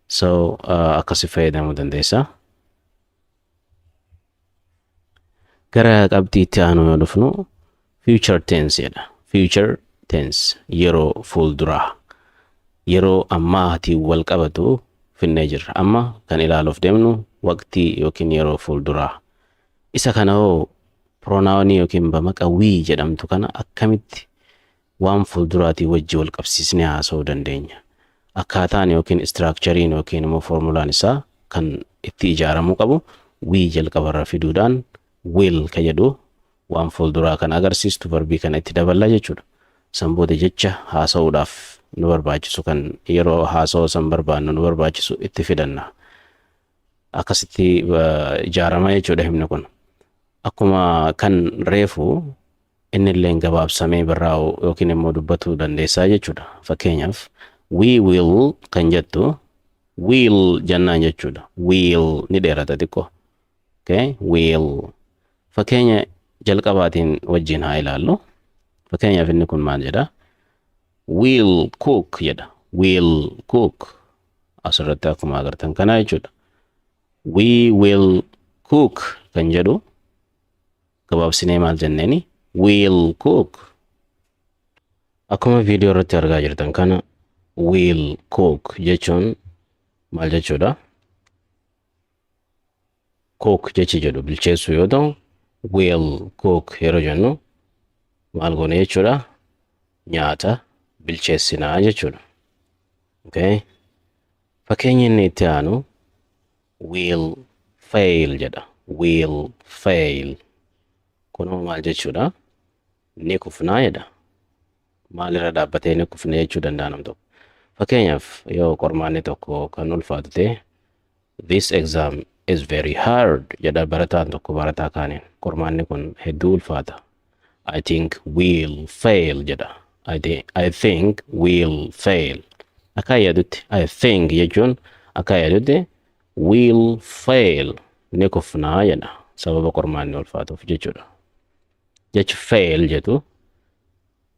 So akkasi fayyadamuu dandeessa. Gara qabxii itti aanu yoo dhufnu future tense jedha. Future tense, yeroo fuulduraa. Yeroo ammaatiin wal qabatu finnee jirra. Amma kan ilaaluuf deemnu waqtii yookiin yeroo fuulduraa. Isa kana hoo pronounii yookiin bamaqa we jedhamtu kana akkamitti waan fuulduraatii wajji wal qabsiisnee haasa'uu dandeenya? Akkaataan yookiin structureiin yookiin immoo formulaan isaa kan itti ijaaramuu qabu we jalqabarra fiduudhaan will ka jedhu waan fuulduraa kan agarsiistu verbii kana itti daballaa jechuudha. San booda jecha haasa'uudhaaf nu barbaachisu, kan yeroo haasa'uu san barbaannu nu barbaachisu itti fidanna. Akkasitti ijaarama jechuudha himni kun. Akkuma kan reefu inni illee gabaabsamee barraa'u yookiin immoo dubbatuu dandeessaa jechuudha. Fakkeenyaaf we will kan jettu will jennaan jechuudha. Will ni dheerata xiqqoo. Okay? Will. Fakkeenya jalqabaatiin wajjin haa ilaallu. Fakkeenyaaf inni kun maal jedha? We'll cook jedha. We'll cook. Asirratti akkuma agartan kana jechuudha. We will cook kan jedhu gabaabsinee maal jenneeni? We'll cook. Akkuma viidiyoo irratti argaa jirtan kana, we'll cook jechuun maal jechuudha? Cook jechi jedhu bilcheessuu yoo ta'u, we'll cook yeroo jennu maal goone jechuudha? Nyaata bilcheessinaa jechuudha. Okay. Fakkeenyi inni itti aanu we'll fail jedha. We'll fail. Kunoo maal jechuudha? Ni kufnaa jedha. Maalirra dhaabbatee ni kufna jechuu danda'a nam tokko? Fakkeenyaaf yoo qormaanni tokko kan ulfaatu ta'e, "This exam is very hard," jedha barataan tokko barataa kaaniin. Qormaanni kun hedduu ulfaata. I think we'll fail jedha. I think we'll fail. Akka yaadutti, I think jechuun akka yaadutti, we'll fail, ni kufnaa jedha, sababa qormaanni ulfaatuuf jechuudha. Jechi fail jedhu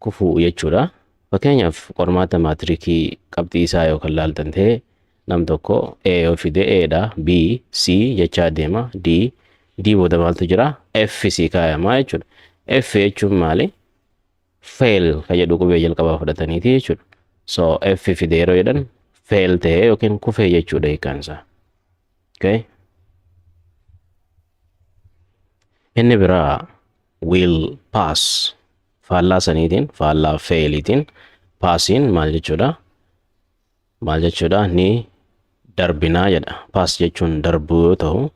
kufuu jechuudha. Fakkeenyaaf qormaata maatirikii qabxii isaa yoo kan laaltan ta'e, nam tokko A yoo fide A dha, B, C jechaa deema, D, D booda maaltu jira? F C kaayamaa jechuudha. F jechuun maali? Fail ka jedhu qubee jalqabaa fudhataniiti jechuudha. So F fide yeroo jedhan fail ta'ee yookiin kufee jechuudha hiikkaan isaa. Okay? Inni biraa will pass, faallaa saniitiin, faallaa failiitiin passiin maal jechuudha? Maal jechuudha? Ni darbinaa jedha. Pass jechuun darbuu yoo ta'u,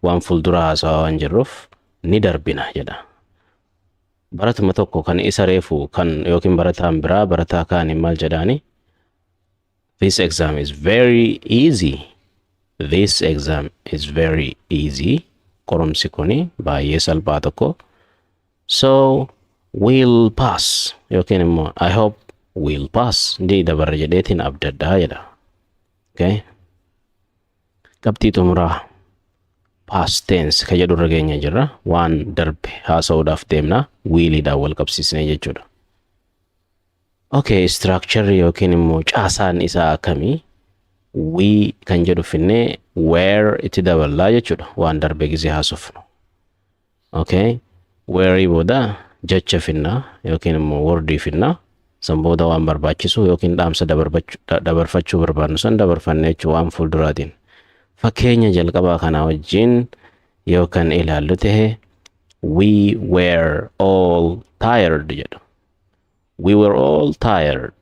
waan fuuldura haasawaa waan jirruuf ni darbina jedha. Baratuma tokko kan isa reefu kan yookiin barataan biraa barataa kaaniin maal jedhaani? This exam is very easy. This exam is very easy. Qorumsi kuni baay'ee salphaa tokko. So we'll pass yookiin immoo I hope we'll pass, ni dabarra jedheetiin abdadhaa jedha. Okay? Qabxii xumuraa past tense ka jedhu irra geenya jirra. Waan darbe haasa'uudhaaf deemna. Williidhaan wal qabsiisnee jechuudha. Okay, structure yookiin immoo caasaan isaa akkamii? We kan jedhu finnee were itti daballaa jechuudha. Waan darbe gisee haasofnu. Okay. Were booda jecha finnaa yookiin immoo wordii finnaa, san booda waan barbaachisu yookiin dhaamsa dabarfachuu barbaadnu san dabarfanne jechuu waan fuulduraatiin. Fakkeenya jalqabaa kanaa wajjin yoo kan ilaallu tahe, "We were all tired" jedha. "We were all tired."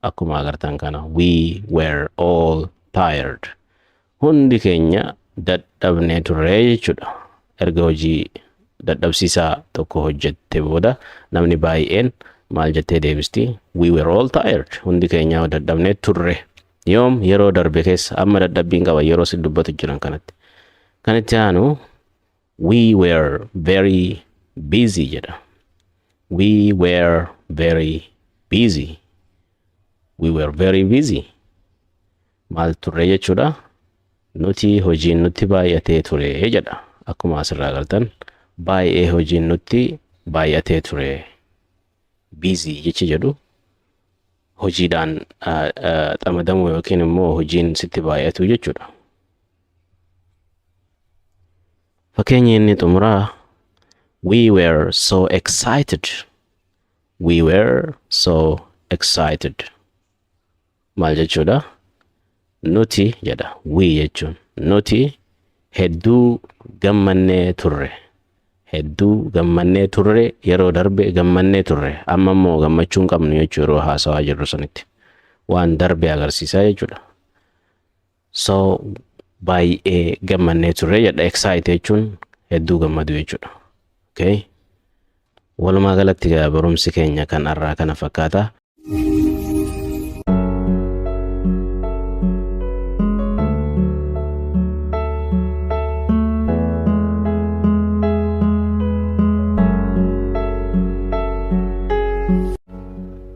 Akkuma agartan kana, "We were all tired." Hundi keenya dadhabnee turre jechuudha. Erga hojii dadhabsiisaa tokko hojjette booda namni baay'een maal jettee deebisti? "We were all tired." Hundi keenya dadhabnee turre. Yoom? Yeroo darbe keessa. Amma dadhabbiin qaba yeroo si dubbatu jiran kanatti. Kan itti aanu "We were very busy" jedha. "We were very busy." "We were very busy." Maal turre jechuudha? Nuti hojiin nutti baay'atee ture jedha. Akkuma asirraa agartan, baay'ee hojiin nutti baay'atee ture. Busy jechi jedhu hojiidhaan xamadamuu yookiin immoo hojiin sitti baay'atu jechuudha. Fakkeenyi inni xumuraa "We were so excited." "We were so excited." Maal jechuudha? Nuti jedha. We jechuun nuti hedduu gammannee turre. Hedduu gammannee turre, yeroo darbe gammannee turre. Amma immoo gammachuu hin qabnu jechuu yeroo haasawaa jirru sanitti. Waan darbe agarsiisaa jechuudha. So baay'ee gammannee turre jedha. Excite jechuun hedduu gammadu jechuudha. Okay. Walumaa galatti barumsi keenya kan har'aa kana fakkaata.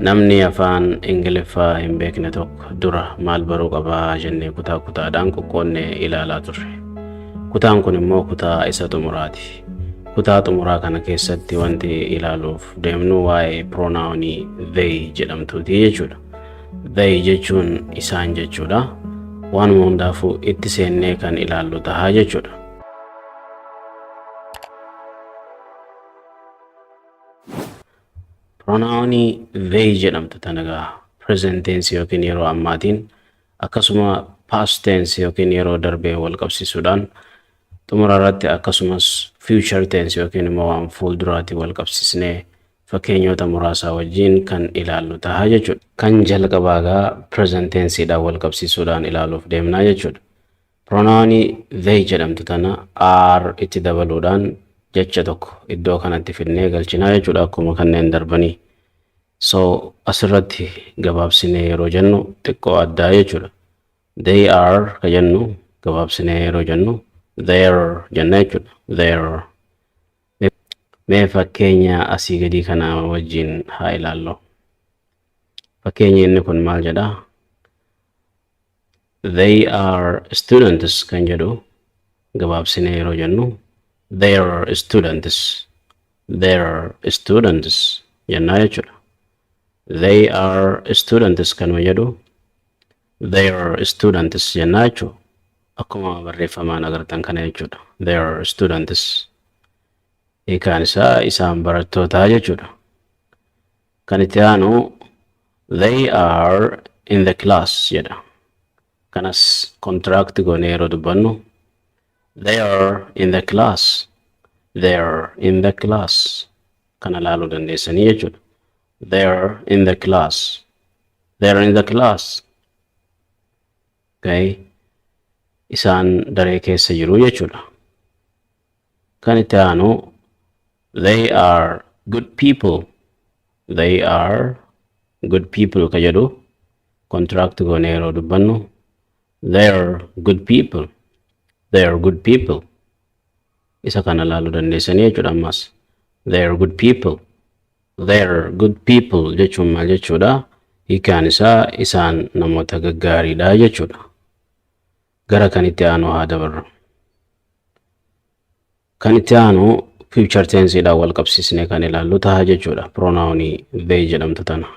Namni afaan Ingiliffaa hin beekne tokko dura maal baruu qabaa jennee kutaa kutaadhaan qoqqoonnee ilaalaa turre. Kutaan kun immoo kutaa isa xumuraati. Kutaa xumuraa kana keessatti wanti ilaaluuf deemnu waa'ee pronounii they jedhamtuuti jechuudha. They jechuun isaan jechuudha. Waanuma hundaafuu itti seennee kan ilaallu tahaa jechuudha. Pronounii they jedhamtu tana egaa present tense yookiin yeroo ammaatiin, akkasuma past tense yookiin yeroo darbee wal qabsiisuudhaan, xumura irratti akkasumas future tense yookiin immoo waan fuulduraatti wal qabsiisnee fakkeenyota muraasaa wajjin kan ilaallu tahaa jechuudha. Kan jalqabaa egaa present tenseedhaan wal qabsiisuudhaan ilaaluuf deemnaa jechuudha. Pronounii they jedhamtu tana are itti dabaluudhaan jecha tokko iddoo kanatti fidnee galchinaa jechuudha akkuma kanneen darbanii. So asirratti gabaabsinee yeroo jennu xiqqoo addaa jechuudha. They are ka jennu gabaabsinee yeroo jennu they're jenna jechuudha. They're. Mee fakkeenya asii gadii kana wajjin haa ilaallu. Fakkeenyi inni kun maal jedhaa? "They are students" kan jedhu gabaabsinee yeroo jennu "they're students", "they're students" jennaa jechuudha. "They are students" kanuma jedhu "they're students" jennaa jechuudha. Akkuma barreeffamaan agartan kana jechuudha. "They're students." Hiikaan isaa isaan barattootaa jechuudha. Kan itti aanu "They are in the class" jedha. Kanas contract goonee yeroo dubbannu "They are in the class." "They are in the class." Kana laaluu dandeessanii jechuudha. "They are in the class." "They are in the class." Okay. Isaan daree keessa jiru jechuudha. Kan itti aanu "They are good people." "They are good people" ka jedhu contract goonee yeroo dubbannu "They are good people." "They are good people." Isa kana laaluu dandeessanii jechuudha ammas. "They are good people." "They are good people" jechuun maal jechuudha? Hiikaan isaa isaan namoota gaggaariidha jechuudha. Gara kan itti aanu haa dabarru. Kan itti aanu future tenseedhaan wal qabsiisnee kan ilaallu ta'a jechuudha. Pronounii they jedhamtu tana.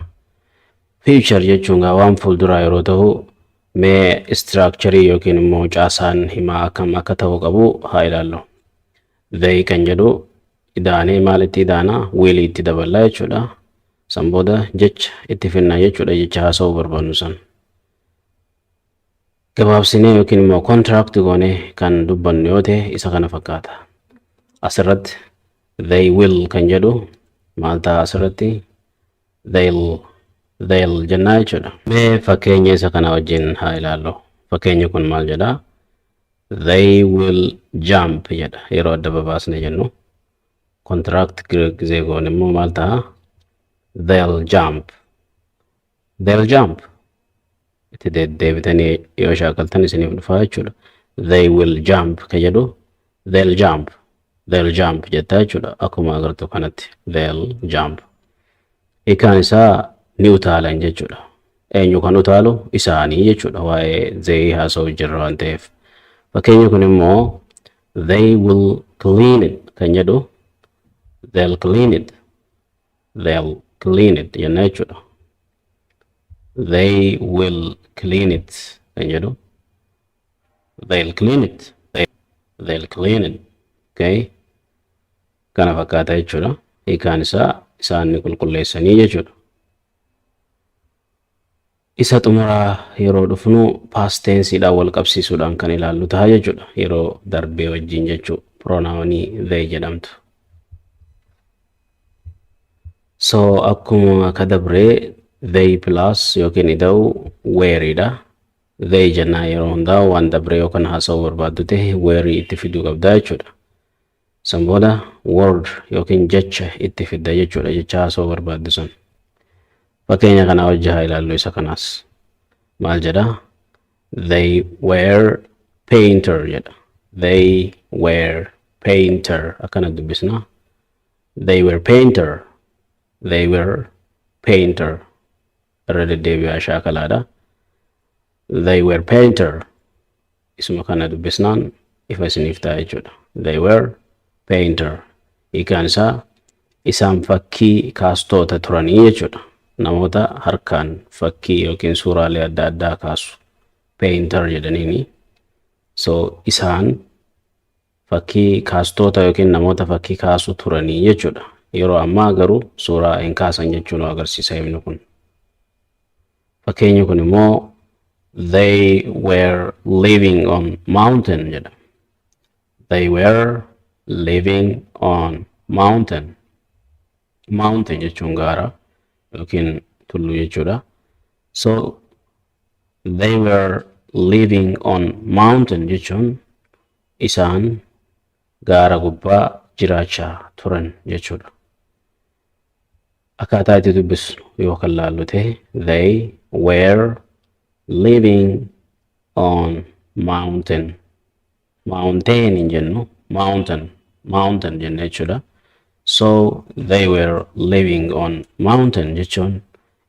Future jechuun gaa waan fuulduraa yeroo ta'u, mee structure yookiin immoo caasaan himaa akkam akka ta'uu qabu haa ilaallu. They kan jedhu Idaanee maalitti idaanaa? Will itti daballaa jechuudha. San booda jecha itti finnaa jechuudha, jecha haasa'uu barbaannu san. Gabaabsinee yookiin immoo contract goonee kan dubbannu yoo ta'e isa kana fakkaata. Asirratti "they will" kan jedhu maal ta'a asirratti? They'll jennaa jechuudha. Mee fakkeenya isa kana wajjin haa ilaallu. Fakkeenyi kun maal jedhaa? "They will jump" jedha yeroo adda babaasne jennu. Contract gizee goone immoo maal ta'a? They'll jump. They'll jump. Itti deddeebitanii yoo shaakaltan isiniif dhufaa jechuudha. "They will jump" ka jedhu "they'll jump". "They'll jump" jettaa jechuudha. Akkuma agartu kanatti "they'll jump". Hiikaan isaa ni utaalan jechuudha. Eenyu kan utaalu? Isaanii jechuudha. Waa'ee they haasa'u jirra waan ta'eef. Fakkeenyi kun immoo "they will clean it" kan jedhu "they'll clean it". "They'll clean it" jenna jechuudha. "They will clean it" kan jedhu "they'll clean it". They'll clean it. Okay. Kana fakkaata jechuudha. Hiikaan isaa isaan ni qulqulleessanii jechuudha. Isa xumuraa yeroo dhufnu past tenseiidhaan wal qabsiisuudhaan kan ilaallu ta'a jechuudha. Yeroo darbee wajjin jechuu pronounii they jedhamtu. So akkuma ka dabree they plus yookiin ida'u wereiidha. They jennaa yeroo hundaa waan dabree yookaan haasa'uu barbaaddu ta'e were itti fiduu qabdaa jechuudha. San booda word yookiin jecha itti fidda jechuudha, jecha haasa'uu barbaaddu sun. Fakkeenya kana wajji haa ilaallu isa kanaas. Maal jedha? "They were painter" jedha. "They were painter" akkana dubbisna. "They were painter." "They were painter." Irra deddeebi'aa shaakalaadha. "They were painter." Isuma kana dubbisnaan ifa isiniif ta'a jechuudha. "They were painter." Hiikaan isaa isaan fakkii kaastoota turanii jechuudha. Namoota harkaan fakkii yookiin suuraalee adda addaa kaasu. Painter jedhaniini. So isaan fakkii kaastoota yookiin namoota fakkii kaasu turanii jechuudha. Yeroo ammaa garuu suuraa hin kaasan jechuu nu agarsiisa himni kun. Fakkeenyi kun immoo "They were living on mountain" jedha. "They were living on mountain." Mountain jechuun gaara yookiin tulluu jechuudha. So "they were living on mountain" jechuun isaan gaara gubbaa jiraachaa turan jechuudha. Akkaataa itti dubbisnu yoo kan laallu ta'e "they were living on mountain". Mountain hin jennu, mountain, mountain jenna jechuudha. So "they were living on mountain" jechuun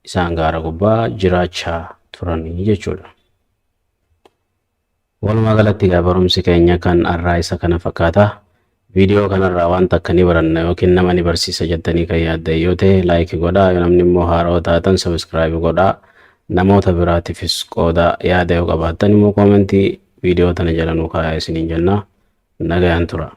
isaan gaara gubbaa jiraachaa turanii jechuudha. Walumaa galatti egaa barumsi keenya kan har'aa isa kana fakkaata. Viidiyoo kanarraa wanta akka ni baranna yookiin nama ni barsiisa jettanii kan yaaddan yoo ta'e like godhaa. Yoo namni immoo haarawaa taatan subscribe godhaa. Namoota biraatiifis qooda. Yaada yoo qabaattan immoo commentii viidiyoo tana jala nuu kaayaa isiniin jenna. Nagayaan tura.